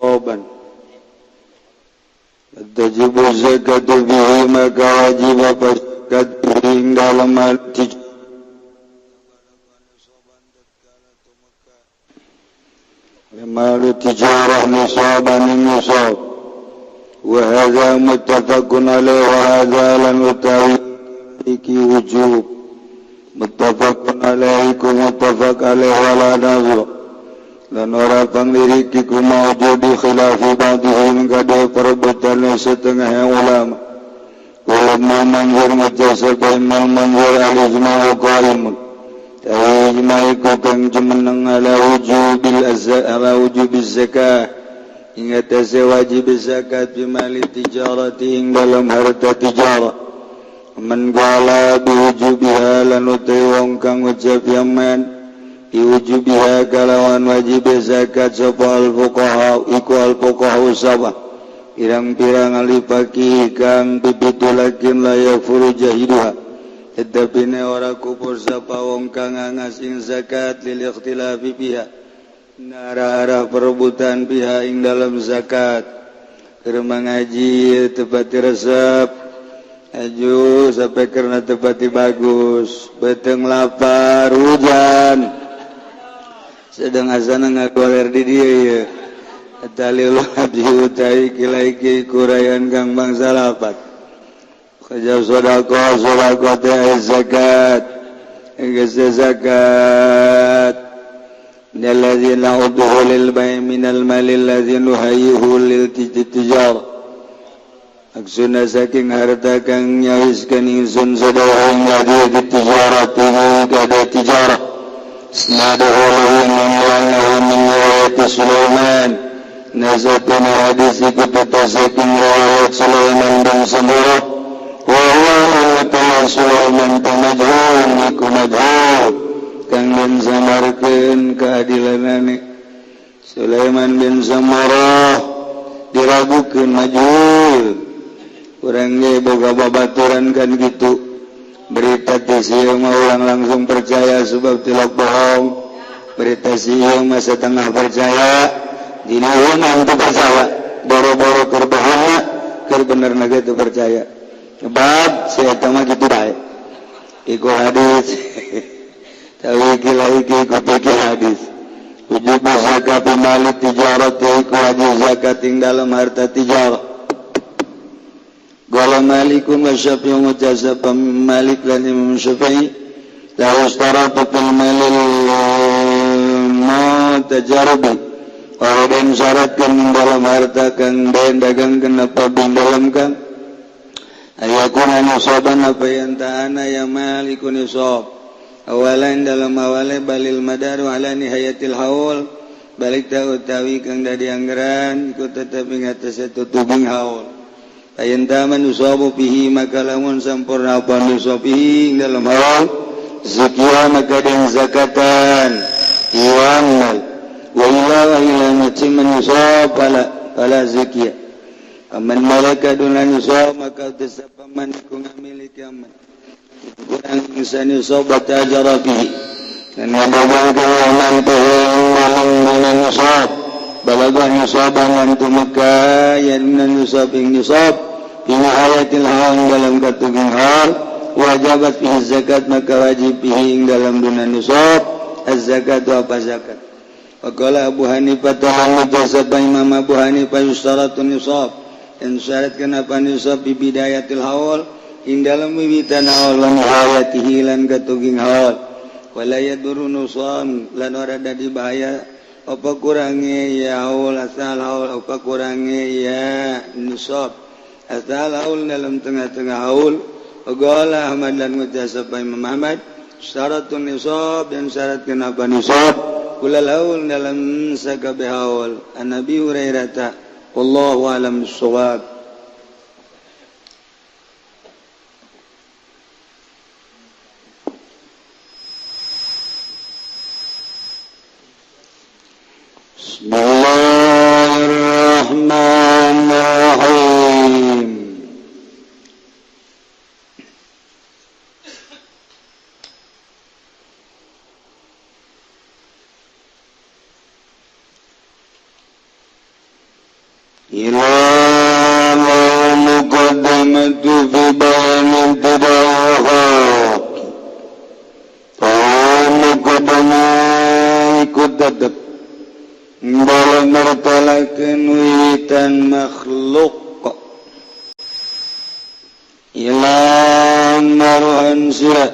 S3: soban. Tajibu zakatu bihi maka wajib apa zakat ing dalam mal tijarah nisaban nisab wa hadza muttafaqun alaihi wa hadza lan utawi iki wujub muttafaqun alaihi ku muttafaq alaihi wa la nazar lan ora pangliriki ku maujudi khilafi ba'dihim kada perebutan setengah ulama. Ulama manzur mujasab imam manzur al-ijma'u qaimun ijma' iku kang jumeneng ala wujubil ala wujubiz zakah ing atase wajib zakat bimali tijarati ing dalam harta tijarah. Man qala biwujubiha lan utai wong kang wajib yaman biwujubiha kalawan wajib zakat sapa al fuqaha iku al fuqaha sabah pirang-pirang ahli faqih kang pipitulakin la yakfuru jahiduha tetapi ora kufur sapa wong kang ngas ing zakat lil ikhtilafi biha arah-arah perebutan biha ing dalam zakat. Keur mangaji tepati resep aju sampai karena tepati bagus beteng lapar hujan sedang azana ngagoler di dieu ye talil abdi utai kilaiki kurayan kang bangsa lapat kajab sedekah sedekah teh zakat geus zakat minallazina udhu lil bai' minal mali allazi nuhayyuhu lil tijarah aksuna saking harta kang nyawiskeun ingsun sedekah ing tijarah kada tijarah isnaduhu lahu min riwayat Sulaiman nazatun hadis iku saking riwayat Sulaiman bin Samurah wa huwa Sulaiman majhul iku majhul kang den samarkeun keadilanane Sulaiman bin Samurah diragukeun majhul urang ge boga babaturan kan gitu berita teh sieu mah urang langsung percaya sebab tilok bohong berita sieu mah setengah percaya dina mah teu percaya boro-boro keur bohongna keur benerna ge teu percaya sebab si eta mah kitu bae iku hadis tawi iki iku pikir hadis wujub zakat mali tijarat iku wajib zakat ing dalam harta tijarah. Qala Malikun wa Syafi'i mujazab Malik lan Imam Syafi'i la yustaratu fil malil mutajarib ora den syaratkeun dalam harta kang den dagangkeun apa bin dalam kang ayakuna nisaban apa yang ta'ana ya malikun nisab awalan dalam awale balil madaru ala nihayatil haul balik ta utawi kang dadi anggaran iku tetep ing atase tutuping haul ayen taman nusabu fihi maka lamun sampurna apa nusabihi dalam haul zakiya maka den zakatan iwan mal wa ila ila matiman nusab fala zakiya aman malaka duna nusab maka tesapaman iku ngamiliki aman kurang insan nusab tajara fihi dan ngababangkan aman tuhan nusab balaga nusaban antu maka ya minan nusab ing nusab fi hayatil hal dalam katuging hal wajabat fihi zakat maka wajib fihi ing dalam duna nusab az-zakat apa zakat. Waqala Abu Hanifah ta'ala jasad Imam Abu Hanifah yustaratun nisab dan syaratkan apa nisab bi bidayatil haul ing dalam wiwitan haul lan hayatihi lan katuging haul wala yaduru nusam lan ora dadi bahaya Apa kurange ya haul asal haul, apa kurange ya nisab asal haul dalam tengah-tengah haul. Qala Ahmad dan ngucap sapa Imam Ahmad syaratun nisab dan syarat kenapa nisab kulal haul dalam sakabeh haul. An Abi Hurairah wallahu alam bissawab. Bismillahirrahmanirrahim. Ila muqaddamatu fi bayan tadawuh. Muqaddamah ikut tetep dalam mertalakeun wiwitan makhluk ila marhan sira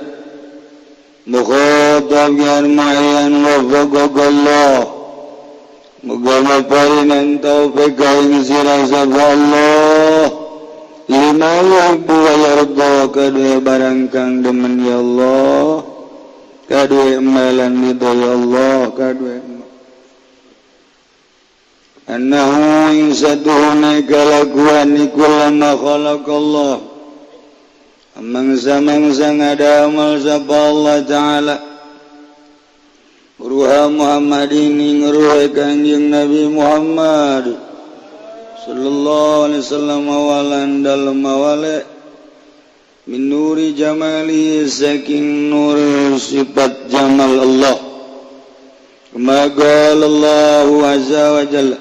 S3: mukhatab yan ma'yan wafaqakallah muga maparinan taufik ing sira sapa Allah lima yuhibbu wa yarda kadue barang kang demen ya Allah kadue emalan ridho ya Allah kadue annahu insatuhuna kalakuan iku lama khalaqallah mangsa-mangsa ngadamal sapa Allah Ta'ala ruha Muhammadin ing ruha Kanjeng Nabi Muhammad sallallahu alaihi wasallam awalan dalem awale min nuri jamali saking nur sifat jamal Allah kama qala Allahu azza wa jalla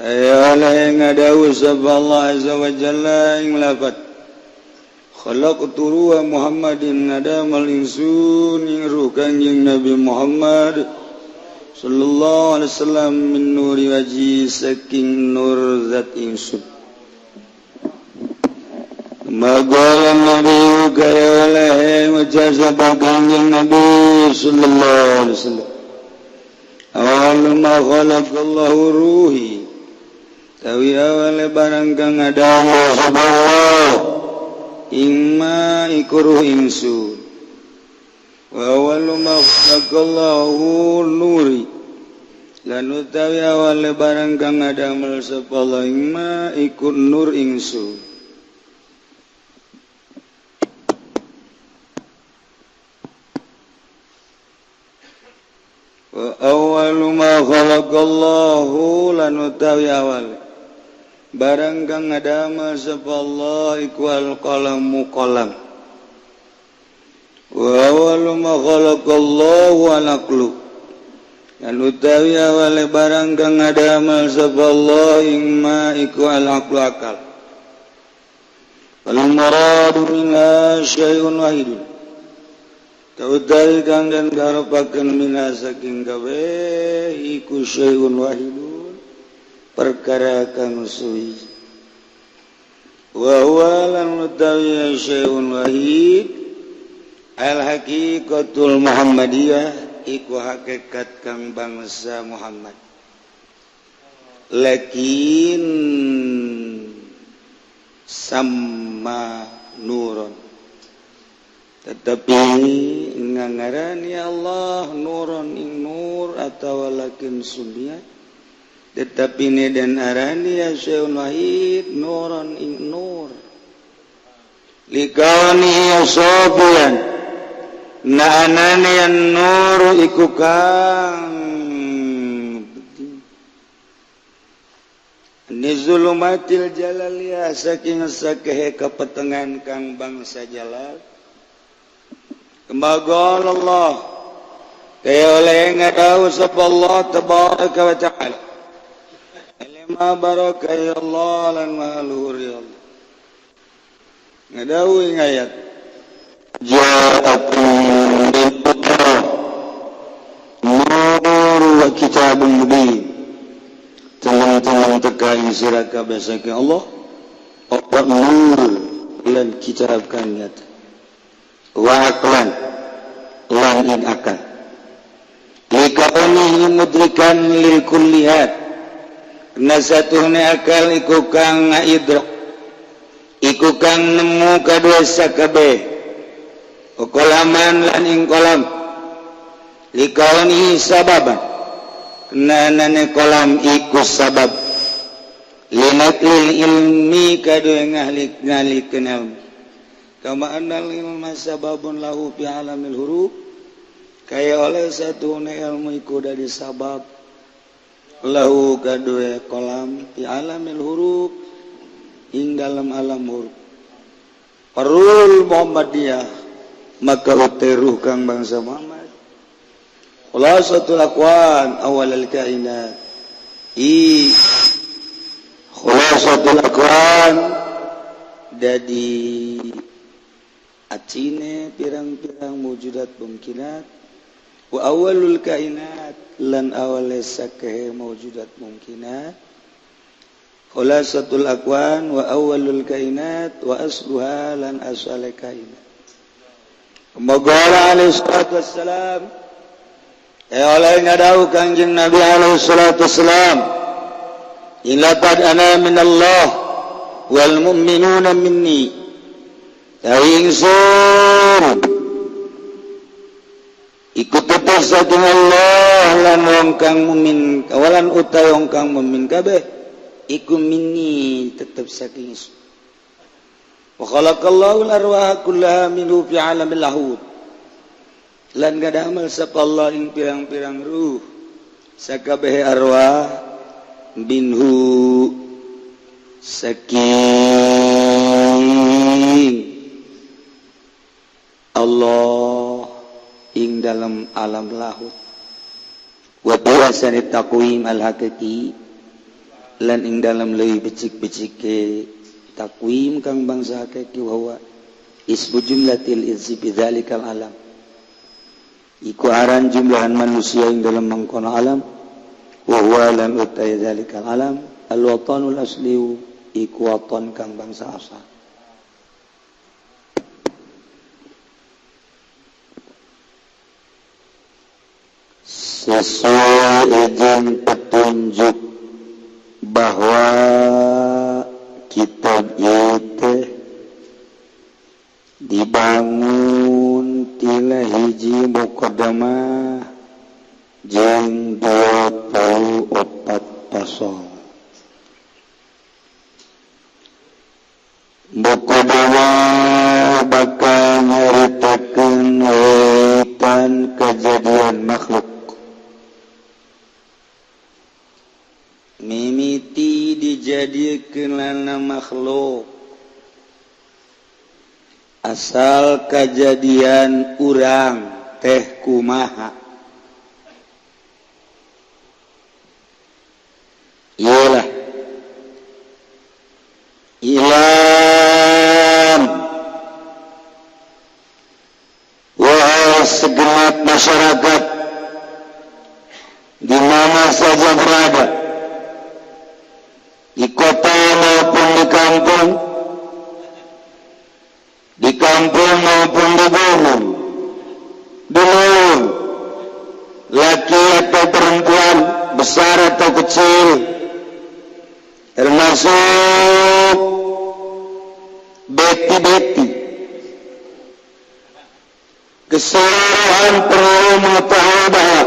S3: ayala ngadawu sapa Allah azza wa jalla ing lafat khalaqtu ruha Muhammadin nadamal insun ing ruh Kanjeng Nabi Muhammad sallallahu alaihi wasallam min nuri wajhi saking nur zat insun. Maqala Nabi kaya oleh ngucap sapa Kanjeng Nabi sallallahu alaihi wasallam awal ma khalaqallahu ruhi tawi awale barang kang ngadamal sapa Allah imma iku ruh insun wa awwalu ma khalaqallahu nuri lan utawi awale barang kang ngadamel sapa Allah imma iku nur insun. Wa awwalu ma khalaqallahu lan utawi awale barang kang ngadamel sapa Allah iku al-qalamu qalam. Wa awwalu ma khalaqallahu al-aqlu lan utawi awale barang kang ngadamel sapa Allah ing ma iku al-aqlu akal. Wal muradu minha syai'un wahidun kautawi kang den karepaken minha saking kabeh iku syai'un wahidun perkara kang suwi. Wa huwa lan utawi syai'un wahid al haqiqatul muhammadiyah iku hakikat kang bangsa Muhammad lakin sama nuron tetapi ngangarani Allah nuron ing nur atawa lakin sunya tetapi ne dan arani ya syai'un wahid nuron ing nur likauni yasobian na anani an nur iku kang nizulumatil jalaliyah saking sakehe kepetengan kang bangsa jalal. Kemagal Allah kaya oleh ngadawu sapa Allah tabaraka wa ta'ala lima baraka ya Allah lan maha luhur ya Allah ngadawu ing ayat ja'akum nur wa kitabun mubin teman-teman teka ing sira kabeh saking Allah apa nur lan kitab kang nyata wa aqlan lan ing akal. Likaunihi mudrikan lil kulliyat, na satuhne akal iku kang ngaidrok, iku kang nemu kadua sakabeh, kolaman lan ing kolam. Likaunihi sababan, na kolam iku sabab linaklil ilmi, kadua ngahlik ngalikeun ilmu. Kama annal ilma sababun lahu fi alamil huruf, kaya oleh satu ilmu iku dari sabab lahu kadue kolam fi alamil huruf, ing dalam alam huruf. Parul Muhammadiyah, maka uteruh kang bangsa Muhammad, khulasatul aqwan awal al kainat, i khulasatul aqwan dadi acine pirang-pirang mujudat mungkinat, wa awalul kainat lan awale sakehe mawjudat mungkinat. Khulasatul aqwan wa awalul kainat wa asluha lan asale kainat. Moga alaihi salatu wassalam, oleh ngadau Kangjeng Nabi alaihi salatu wassalam, laqad ana minallah wal mu'minuna minni. Ingsun iku tetep saking Allah lan wong kang mukmin, kawalan utawi wong kang mukmin kabeh iku minni, tetep saking ingsun. Wa khalaqallahu al-arwaha kullaha minhu fi alamil lahut, lan gadamel sapa Allah ing pirang-pirang ruh sakabehe arwah minhu saking Allah ing dalam alam lahut, wa biasani taqwim al hakiki, lan ing dalam leuwih becik-becike takwim kang bangsa hakiki, wa ismu jumlatil insi bidzalikal alam, iku aran jumlahan manusia ing dalam mangkono alam, wa huwa lan utai dzalikal alam al watanul asli, iku waton kang bangsa asal. Sesuai izin petunjuk bahwa kitab itu dibangun tila hiji muqaddamah jeung 24 pasal. Muqaddamah bakal nyaritakeun wetan kejadian makhluk mimiti dijadikeun lana makhluk, asal kejadian urang teh kumaha. Iyalah ilam, wahai segenap masyarakat di mana saja berada, di kota maupun di kampung, di kampung maupun di gunung, di laut, laki atau perempuan, besar atau kecil, termasuk beti-beti, keseluruhan perlu mengetahui bahwa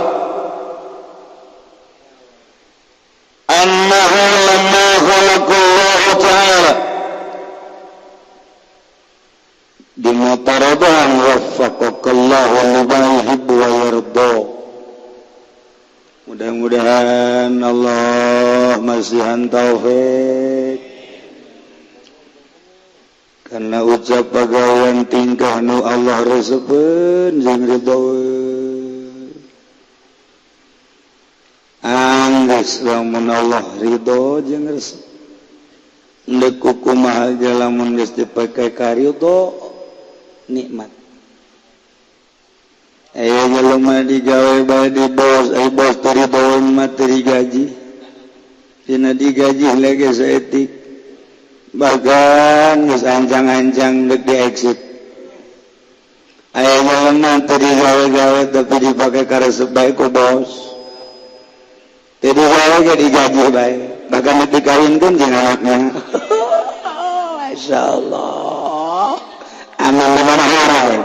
S3: annahu lamma khalaqallahu ta'ala dimutaradan waffaqakallahu lima yuhibbu wa yarda. Mudah-mudahan Allah masihan taufik karena ucap pagawean tingkah nu Allah resepeun jeung ridho. Anggeus lamun Allah ridho jeung resep, ndek kumaha ge lamun geus dipake ka ridho nikmat. Aya jelema digawe bae di bos, ai bos teu ridho mah teu digaji. Dina digaji lagi saeutik, bahkan geus ancang-ancang dek di exit. Aya jelema teu digawe-gawe tapi dipake karesep bae ku bos. Teu digawe ge digaji bae, bahkan dikawinkeun jeung anaknya. Masya Allah, aman di mana haram.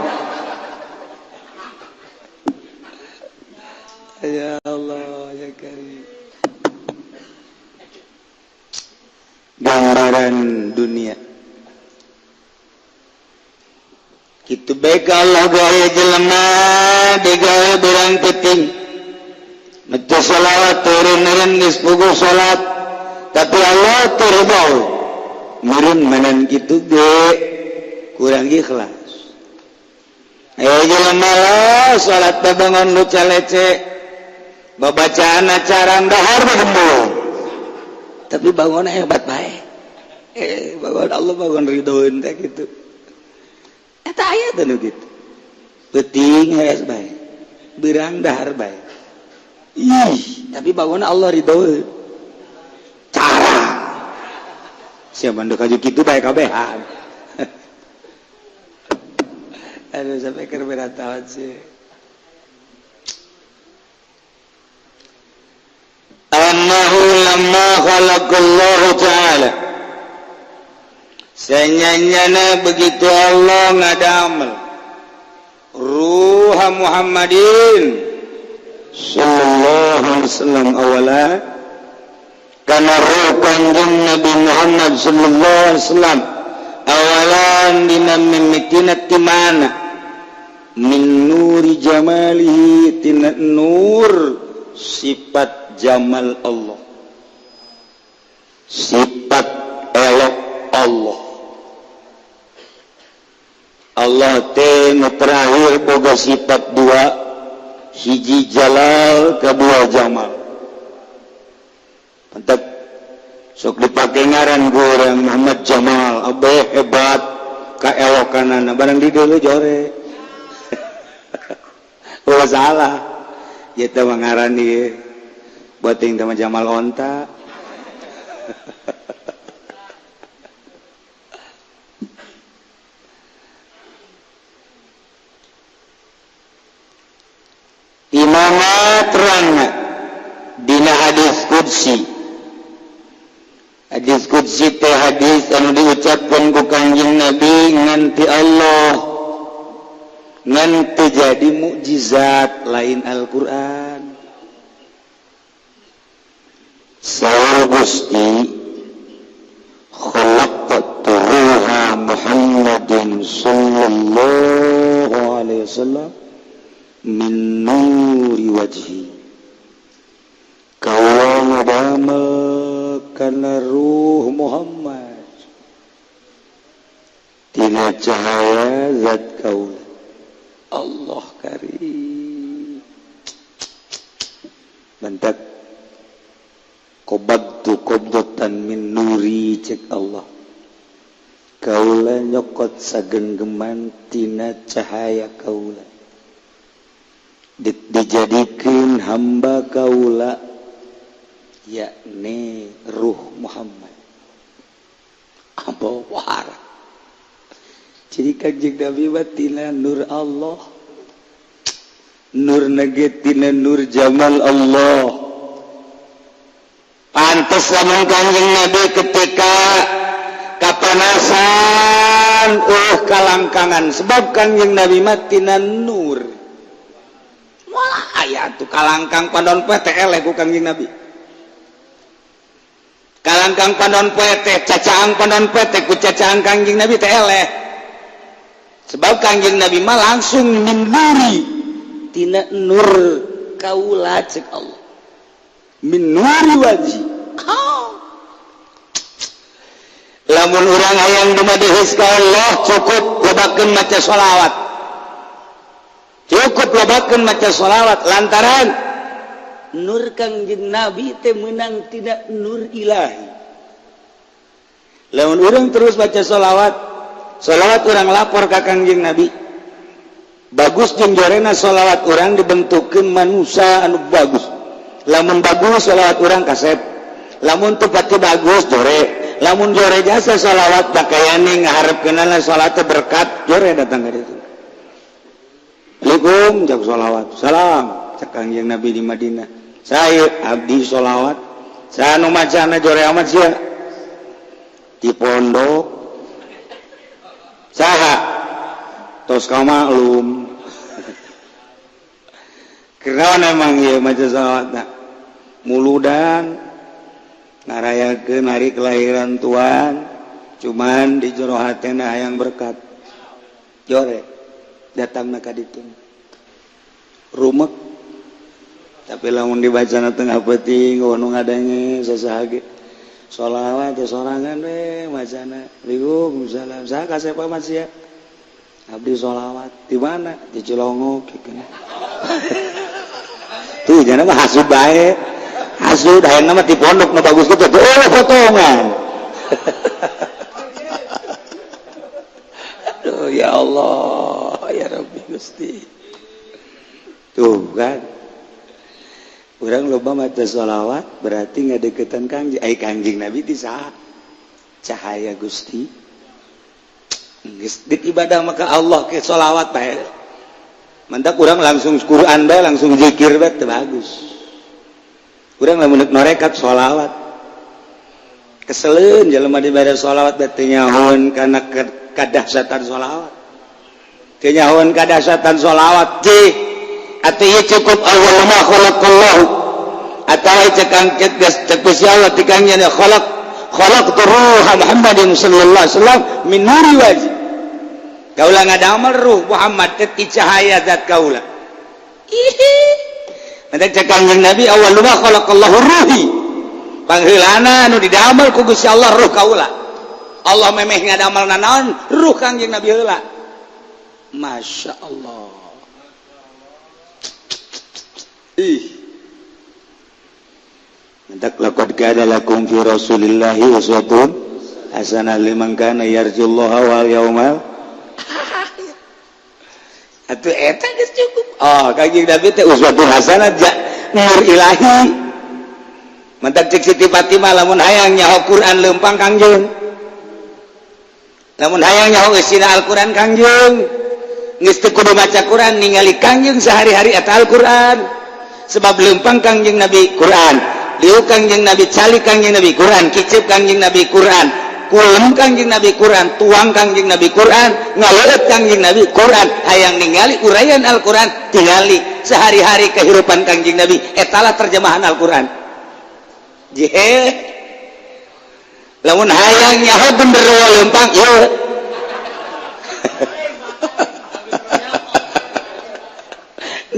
S3: Ya Allah ya Karim. Gambaran dunia kitu bae ka Allah gawe jelema digawe berang penting maca sholawat turun-turun geus puguh salat tapi Allah teu ridho meureun menen kitu ge kurang ikhlas. Ayo jelema lah salat babangun nu calece babacaan acara dahar bagembul tapi bangun hebat bae bangun Allah bangun ridhoeun teh kitu. Eta aya teh nu kitu peuting hees bae beurang dahar bae ih tapi bangun Allah ridhoeun cara sia mandu kaju kitu bae kabehan. Aduh sampai keur berat sih. Annahu lamma khalaqallahu ta'ala senyanyana begitu Allah ngadamel ruha Muhammadin sallallahu alaihi wasallam awala kana ruh kanjeng Nabi Muhammad sallallahu alaihi wasallam awalan dina mimitina ti mana min nuri jamalihi tina nur sifat jamal Allah, sifat elok Allah. Allah teh nu terakhir boga sifat dua, hiji jalal kedua jamal. Mantap sok dipake ngaran ku urang Muhammad Jamal, abeh hebat kaelokanana barang di deuleu jore. Ulah salah ieu teh mah ngaran ieu buat ting teh Jamal onta. Di mana terangna dina hadis qudsi. Hadis qudsi teh hadis anu diucapkeun ku Kangjeng Nabi nganti Allah ngan teu jadi mukjizat lain Al-Qur'an. Saur Gusti khalaqtu ruha Muhammadin sallallahu alaihi wasallam min nuri wajhi. Kaula ngadamel kana ruh Muhammad tina cahaya zat kaula. Allah karim. Mantak qabadtu qabdatan min nuri cek Allah. Kaula nyokot sagenggeman tina cahaya kaula. Dijadikeun hamba kaula yakni ruh Muhammad. Apa wahara. Jadi Kangjeng Nabi mah tina nur Allah. Nur nage tina nur jamal Allah. Pantes lamun Kangjeng Nabi ketika kapanasan kalangkangan sebab Kangjeng Nabi mah tina nur. Moal aya tuh kalangkang panon poe teh eleh ku Kangjeng Nabi. Kalangkang panon poe teh cacaang panon poe teh ku cacaang Kangjeng Nabi teh eleh. Sebab Kangjeng Nabi mah langsung min nuri tina nur kaula cek Allah. Min nuri wajhi. Lamun urang hayang dumadihis ka Allah cukup lobakeun maca sholawat. Cukup lobakeun maca sholawat lantaran nur Kangjeng Nabi teh meunang tina nur ilahi. Lamun urang terus baca sholawat, sholawat urang lapor ka Kangjeng Nabi. Bagus jeung jorena sholawat urang dibentukkeun manusia anu bagus. Lamun bagus sholawat urang kasep, lamun teu pati bagus jore. Lamun jore jasa sholawat pakaiane ngaharepkeunana salat berkat jore datang ka ditu.
S2: Assalamualaikum cak sholawat. Salam cak Kangjeng Nabi di Madinah. Saya abdi sholawat. Saya nu macana jore amat sia. Di pondok. Saha? Tos kamaklum. Kenaon emang ieu maca sholawatna? Muludan ngarayakeun hari kelahiran Tuhan, cuman di jero hatena hayang berkat. Jore datang ka ditu. Rumek tapi lamun dibaca na tengah peuting nu ngadenge sasaha ge. Sholawat teh sorangan we macana. Waalaikumsalam. Saha kasep amat sia? Abdi sholawat. Di mana? Di Cilongok gitu. Tuh jangan mah hasud bae. Hasud hayang mah di pondok nu bagus gitu. Oh, potongan. Aduh ya Allah, ya Rabbi Gusti. Tuh kan. Urang loba maca sholawat berarti ngadeukeutan Kangjeng. Ai Kangjeng Nabi ti saha? Cahaya Gusti. Geus ibadah maka Allah ke sholawat bae. Mantak urang langsung Quran bae, langsung zikir bae teu bagus. Urang lamun norekat sholawat. Keseleun jelema dibere sholawat bae teu nyahoeun kana kadahsyatan sholawat. Teu nyahoeun kadahsyatan sholawat cih. Atuh ieu cukup awwal ma khalaqallahu. Atawa cekang cek Gusti Allah ti Kangjeng khalaq khalaqtu ruha Muhammadin sallallahu alaihi wasallam min nuri wajhi. Kaula ngadamel ruh Muhammad teh ti cahaya zat kaula. Ihi. Mantak cek Kangjeng Nabi awwal ma khalaqallahu ruhi. Pangheulana nu didamel ku Gusti Allah ruh kaula. Allah memeh ngadamel nanaon ruh Kangjeng Nabi heula. Masya Allah. Ih. Mantak laqad kana lakum fi Rasulillahi uswatun hasanah liman kana yarjullaha wal yaumal akhir. Atuh eta geus cukup. Oh, Kangjeng Nabi teh uswatun hasanah nur ilahi. Mantak cek Siti Fatimah lamun hayang nyaho Quran leumpang Kangjeng. Lamun hayang nyaho eusina Al-Quran Kangjeng. Geus teu kudu maca Quran ningali Kangjeng sehari-hari eta Al-Quran. Sebab leumpang Kangjeng Nabi Quran, liu Kangjeng Nabi calik Kangjeng Nabi Quran, kicep Kangjeng Nabi Quran, kulem Kangjeng Nabi Quran, tuang Kangjeng Nabi Quran, ngaleut Kangjeng Nabi Quran, hayang ningali uraian Al-Quran, tingali sehari-hari kehidupan Kangjeng Nabi, etalah terjemahan Al-Quran. Jehe. Lamun hayang nyaho genderuwo leumpang ieu.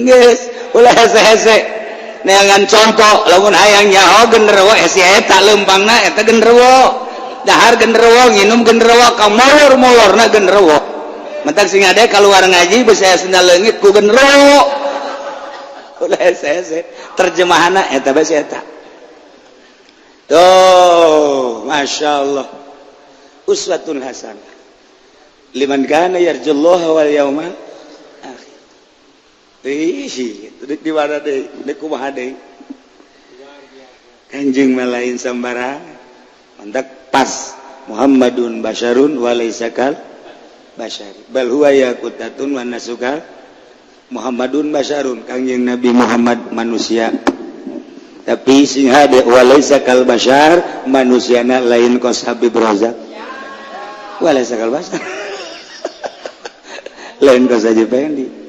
S2: Geus ulah hese-hese neangan contoh lamun hayang nyaho genderuwo si eta leumpangna eta genderuwo dahar genderuwo nginum genderuwo ka molor-molorna genderuwo mentak sing ade keluar ngaji bisa sendal leungit ku genderuwo ulah hese-hese terjemahanna eta bae si eta. Tuh Masya Allah uswatun hasanah liman kana yarjullaha wal yaumal. Ih, dek di mana deui? Dek kumaha deui? Kanjeng mah lain sambarangan. Mantak pas Muhammadun basyarun wa laisa kal basyari. Bal huwa yaqutatun wa nasukal Muhammadun basyarun. Kangjeng Nabi Muhammad manusia. Tapi sing hade wa laisa kal basyar, manusiana lain kos Habib Rozak. Wa laisa kal basyar. Lain kos Haji Pendi.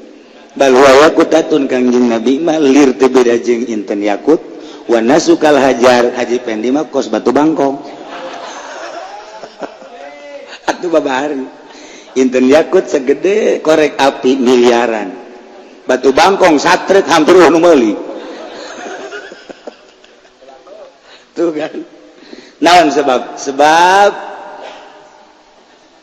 S2: Bal huwa yaqutatun Kangjeng Nabi mah lir teu beda jeung inten yakut wa nasukal hajar Haji Pendi mah kos batu bangkong. Atuh babari inten yakut segede korek api miliaran, batu bangkong satrek hampir nu meuli. Tuh kan naon sebab sebab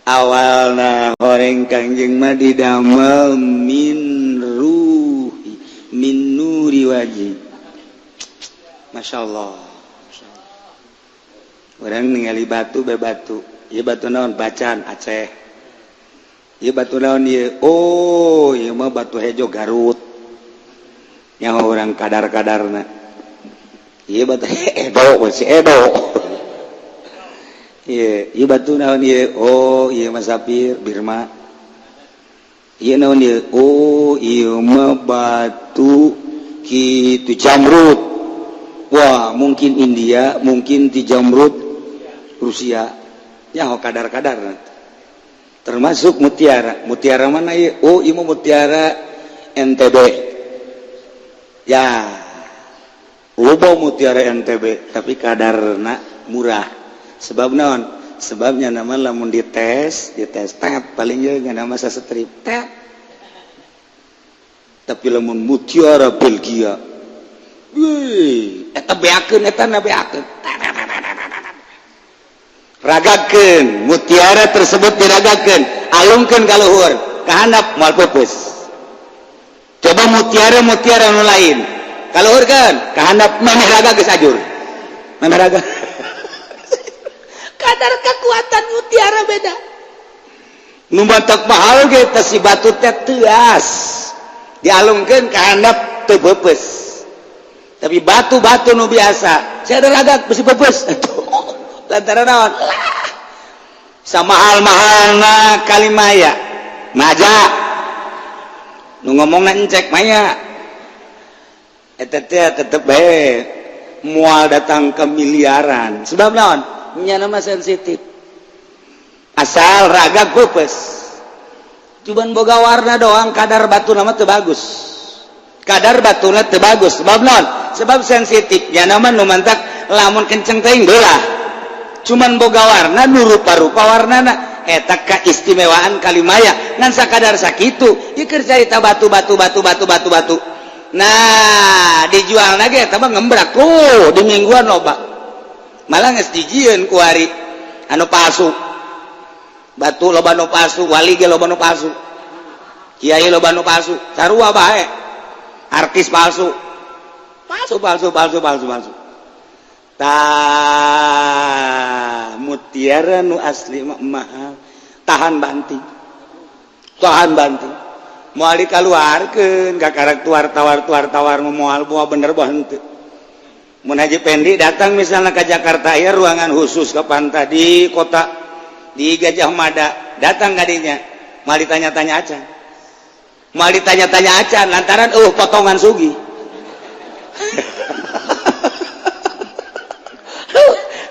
S2: awalna horeng Kangjeng mah didamel min ruhi min nuri wajhi. Masya Allah. Orang ningali batu be batu. Ieu batu naon? Bacan Aceh. Ieu batu naon ieu? Oh, ieu mah batu hejo Garut. Nyaho urang kadar-kadarna. Ieu batu Edo, si Edo. Ieu batu naon ieu? Oh, ieu mah sapir Birma. Ieu naon ieu? Oh, ieu mah batu kitu jamrut. Wah, mungkin India, mungkin di jamrut Rusia. Nyaho kadar-kadar. Termasuk mutiara. Mutiara mana ieu? Oh, ieu mah mutiara NTB. Ya, loba mutiara NTB, tapi kadarna murah. Sebab naon? Sebabnya nama lamun dites, dites tet paling juga nama sastrip tet. Tapi lamun mutiara Belgia, wih, eta beakeun, eta na beakeun. Ragakeun mutiara tersebut diragakeun, alungkeun ka luhur, ka handap moal peupeus. Coba mutiara-mutiara nu lain, ka luhur kan, ka handap memeh raga geus ajur. Memeh raga. Kadar kekuatan mutiara beda. Nu matak mahal ge teh si batu teh teuas. Dialungkeun ka handap teu peupeus. Tapi batu-batu nu biasa, saya ada raga besi peupeus. Lantaran naon? Sama mahal-mahalna kalimaya. Maja. Nu ngomongna encek maya. Eta teh tetep bae moal datang ke miliaran. Sebab naon? Nya nama sensitif. Asal raga peupeus. Cuman boga warna doang, kadar batu nama teu bagus. Kadar batuna teu bagus. Sebab naon? Sebab sensitif. Nya nama nu mantak lamun kenceng teuing beulah. Cuman boga warna nu rupa-rupa warnana eta keistimewaan kalimaya ngan sakadar sakitu. Ieu keur carita batu batu batu batu batu batu. Nah, dijual lagi eta mah ngembrak tuh di mingguan loba. Malah geus dijieun ku ari anu palsu. Batu loba nu palsu, wali ge loba nu palsu. Kiai loba nu palsu, sarua bae. Artis palsu. Palsu palsu palsu palsu palsu. Tah, mutiara nu asli mah mahal, tahan banting. Tahan banting. Moal dikaluarkeun kakarak tuar tawar tuar tawar moal moal bener boh henteu. Mun Haji Pendi datang misalnya ke Jakarta ya ruangan khusus ke pantai di kota di Gajah Mada datang kadinya moal ditanya-tanya acan, moal ditanya-tanya acan lantaran potongan sugi.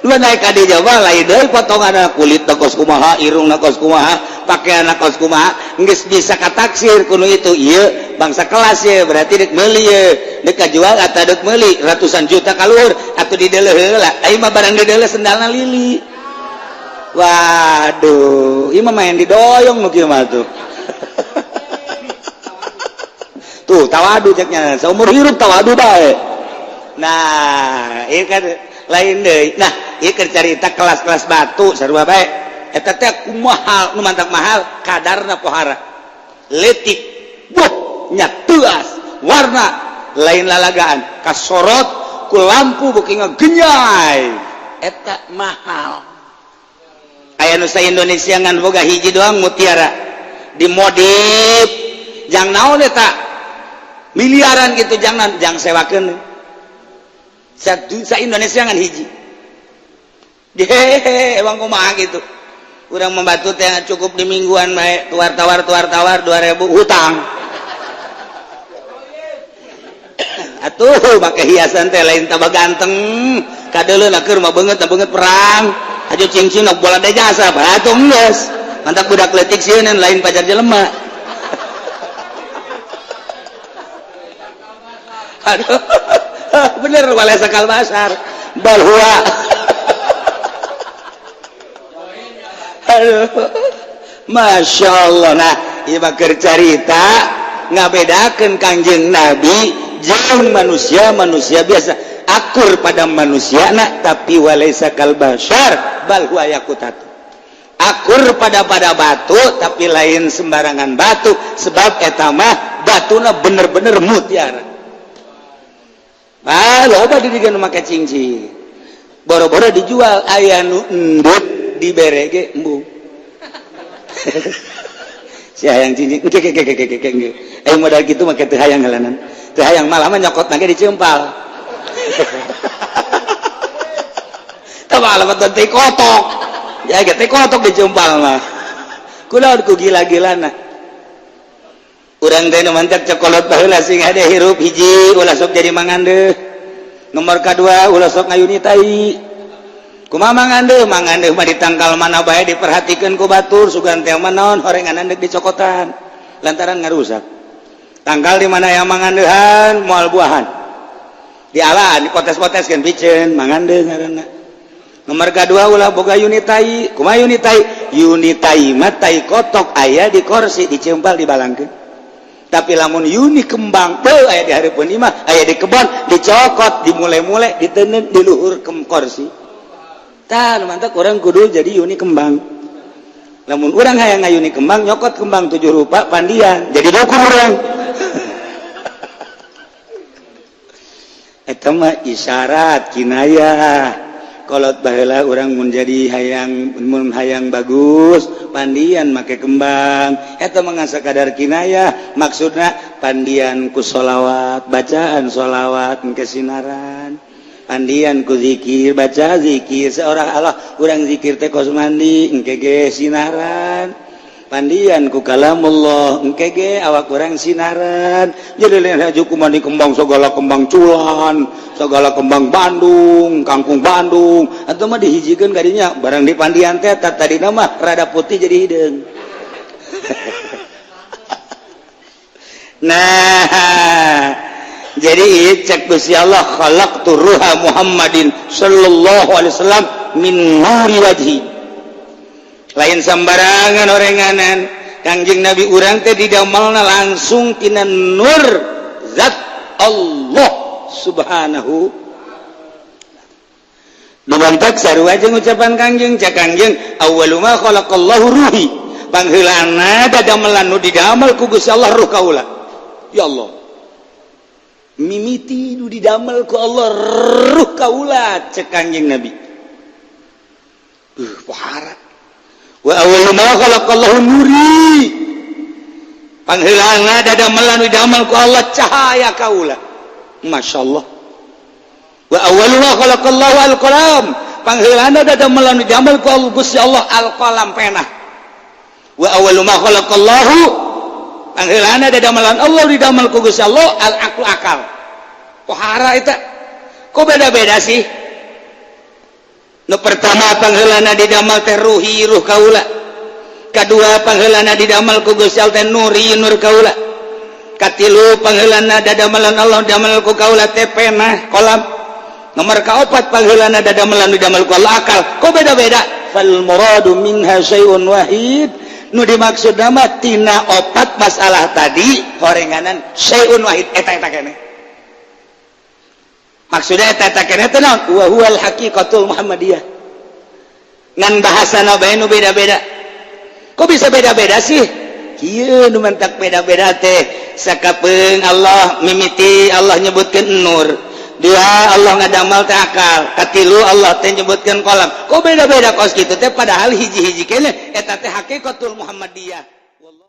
S2: Lu naik ka dinya mah lain deui potongan kulit kos kumaha, irungna kos kumaha, pakaianna kos kumaha, geus bisa kataksir kuno itu ieu bangsa kelas ye berarti dek meuli ye, dek kajual atau dek meuli ratusan juta kaluhur atuh dideuleuh heula. Ai mah barang dideuleuh sendalna lili. Waduh, ieu mah main didoyong nu kieu mah tuh. Tuh tawadu ceknya, saumur hirup tawadu bae. Nah, ieu kan lain deui. Nah, ieu keur carita kelas-kelas batu sarua bae. Eta teh mahal, nu mantak mahal kadarna pohara. Leutik, buh, nya teuas, warna lain lalagaan, kasorot ku lampu beuki ngagenyai. Eta mahal. Aya nu sa Indonesia ngan boga hiji doang mutiara. Dimodif jang naon eta? Miliaran gitu jangan jang sewakeun. Sa Indonesia ngan hiji. Hehehe, emang kumaha gitu. Urang membantu teh cukup di mingguan bae, tuar tawar tuar tawar 2000 hutang. Atuh make hiasan teh lain tambah ganteng. Kadeuleuna keur mah beungeut beungeut perang. Aju cincin bola de jasa, atuh geus. Mantak budak leutik sieun lain pacar jelema. Aduh, bener walaysa kal basar bal huwa. Aduh, Masya Allah. Nah, ieu mah keur carita ngabedakeun Kangjeng Nabi jeung manusia-manusia biasa. Akur pada manusia nak, tapi walaysa kal bashar bal huwa yakutatu. Akur pada batu tapi lain sembarangan batu, sebab eta mah batuna bener-bener mutiara. Ah, loba dirigan make cincin. Boro-boro dijual aya nu endut dibere ge embung. Si hayang cincin engke ke ke ke ke ke. Ayo modal kitu make teu hayang halanan. Teu hayang malah mah nyokot nage diceumpal. Tah malah mah teh kotok. Ya ge teh kotok diceumpal mah. Kunaon ku gila-gilana. Urang teh nu mantak cokolot baheula sing hade hirup hiji ulah sok jadi mangandeuh. Nomor kadua ulah sok ngayuni tai. Kumaha mangandeuh? Mangandeuh mah ditangkal mana bae diperhatikeun ku batur sugan teh mah naon horengan deuk dicokotan lantaran ngarusak. Tangkal di mana yang mangandeuhan moal buahan. Dialaan dipotes-poteskeun piceun mangandeuh ngaranna. Nomor kadua ulah boga yuni tai. Kumaha yuni tai? Yuni tai mah tai kotok aya di kursi dicempal dibalangkeun. Tapi lamun yuni kembang teu aya di hareupeun imah, aya di kebon, dicokot, dimule-mule, diteundeun di luhur kursi. Tah nu mantak urang kudu jadi yuni kembang. Lamun urang hayang ngayuni kembang, nyokot kembang 7 rupa pandian, jadi dukun urang. Eta mah isyarat kinayah. Kolot baheula urang mun jadi hayang mun hayang bagus pandian make kembang eta mah ngan sakadar kinayah maksudna pandian ku sholawat bacaan sholawat engke sinaran pandian ku zikir baca zikir seorang Allah urang zikir teh kos mandi engke ge sinaran pandian ku kalamullah engke ge awak urang sinaran jadi lain haju ku mandi kembang segala kembang culan segala kembang Bandung kangkung Bandung atau mah dihijikeun kadinya barang di pandian teh tadi mah rada putih jadi hideung. Nah jadi cek Gusti Allah khalaqtu ruha Muhammadin sallallahu alaihi wasallam min nuri wajhi. Lain sembarangan orenganan Kangjeng Nabi urang teh didamelna langsung tina nur zat Allah subhanahu. Nubantak sarua jeung ucapan Kangjeng cak Kangjeng awwalu ma khalaqallahu ruhi pangheulana dadamelan nu didamel ku Gusti Allah ruh kaula. Ya Allah mimiti nu didamel ku Allah ruh kaula cek Kangjeng Nabi. Pohara wa awwalu ma khalaqallahu nuri pangheulana dadamelan didamel ku Allah cahaya kaula. Masyaallah. Wa awwalu ma khalaqallahu al-qalam pangheulana dadamelan didamel ku Allah Gusti Allah al-qalam pena. Wa awwalu ma khalaqallahu pangheulana dadamelan Allah didamel ku Gusti Allah al-aqlu akal. Pohara eta kok beda-beda sih? Nu pertama pangheulana didamel teh ruhi ruh kaula. Kadua pangheulana didamel ku Gusti Allah teh nuri nur kaula. Katilu pangheulana dadamelan Allah damel ku kaula teh pena kolam. Nomor kaopat pangheulana dadamelan didamel ku Allah akal. Kok beda-beda? Fal muradu minha syai'un wahid. Nu dimaksud mah tina opat masalah tadi horenganan syai'un wahid eta eta keneh. Maksudnya eta keneh teh naon? Wa huwal haqiqatul Muhammadiyah. Ngan bahasana bae nu beda-beda. Kok bisa beda-beda sih? Kieu nu mentak beda-beda teh. Sakapeung Allah mimiti Allah nyebutkeun nur. Dua Allah ngadamal teh akal. Katilu Allah teh nyebutkeun qalam. Kok beda-beda kos kitu teh padahal hiji-hiji keneh eta teh haqiqatul Muhammadiyah.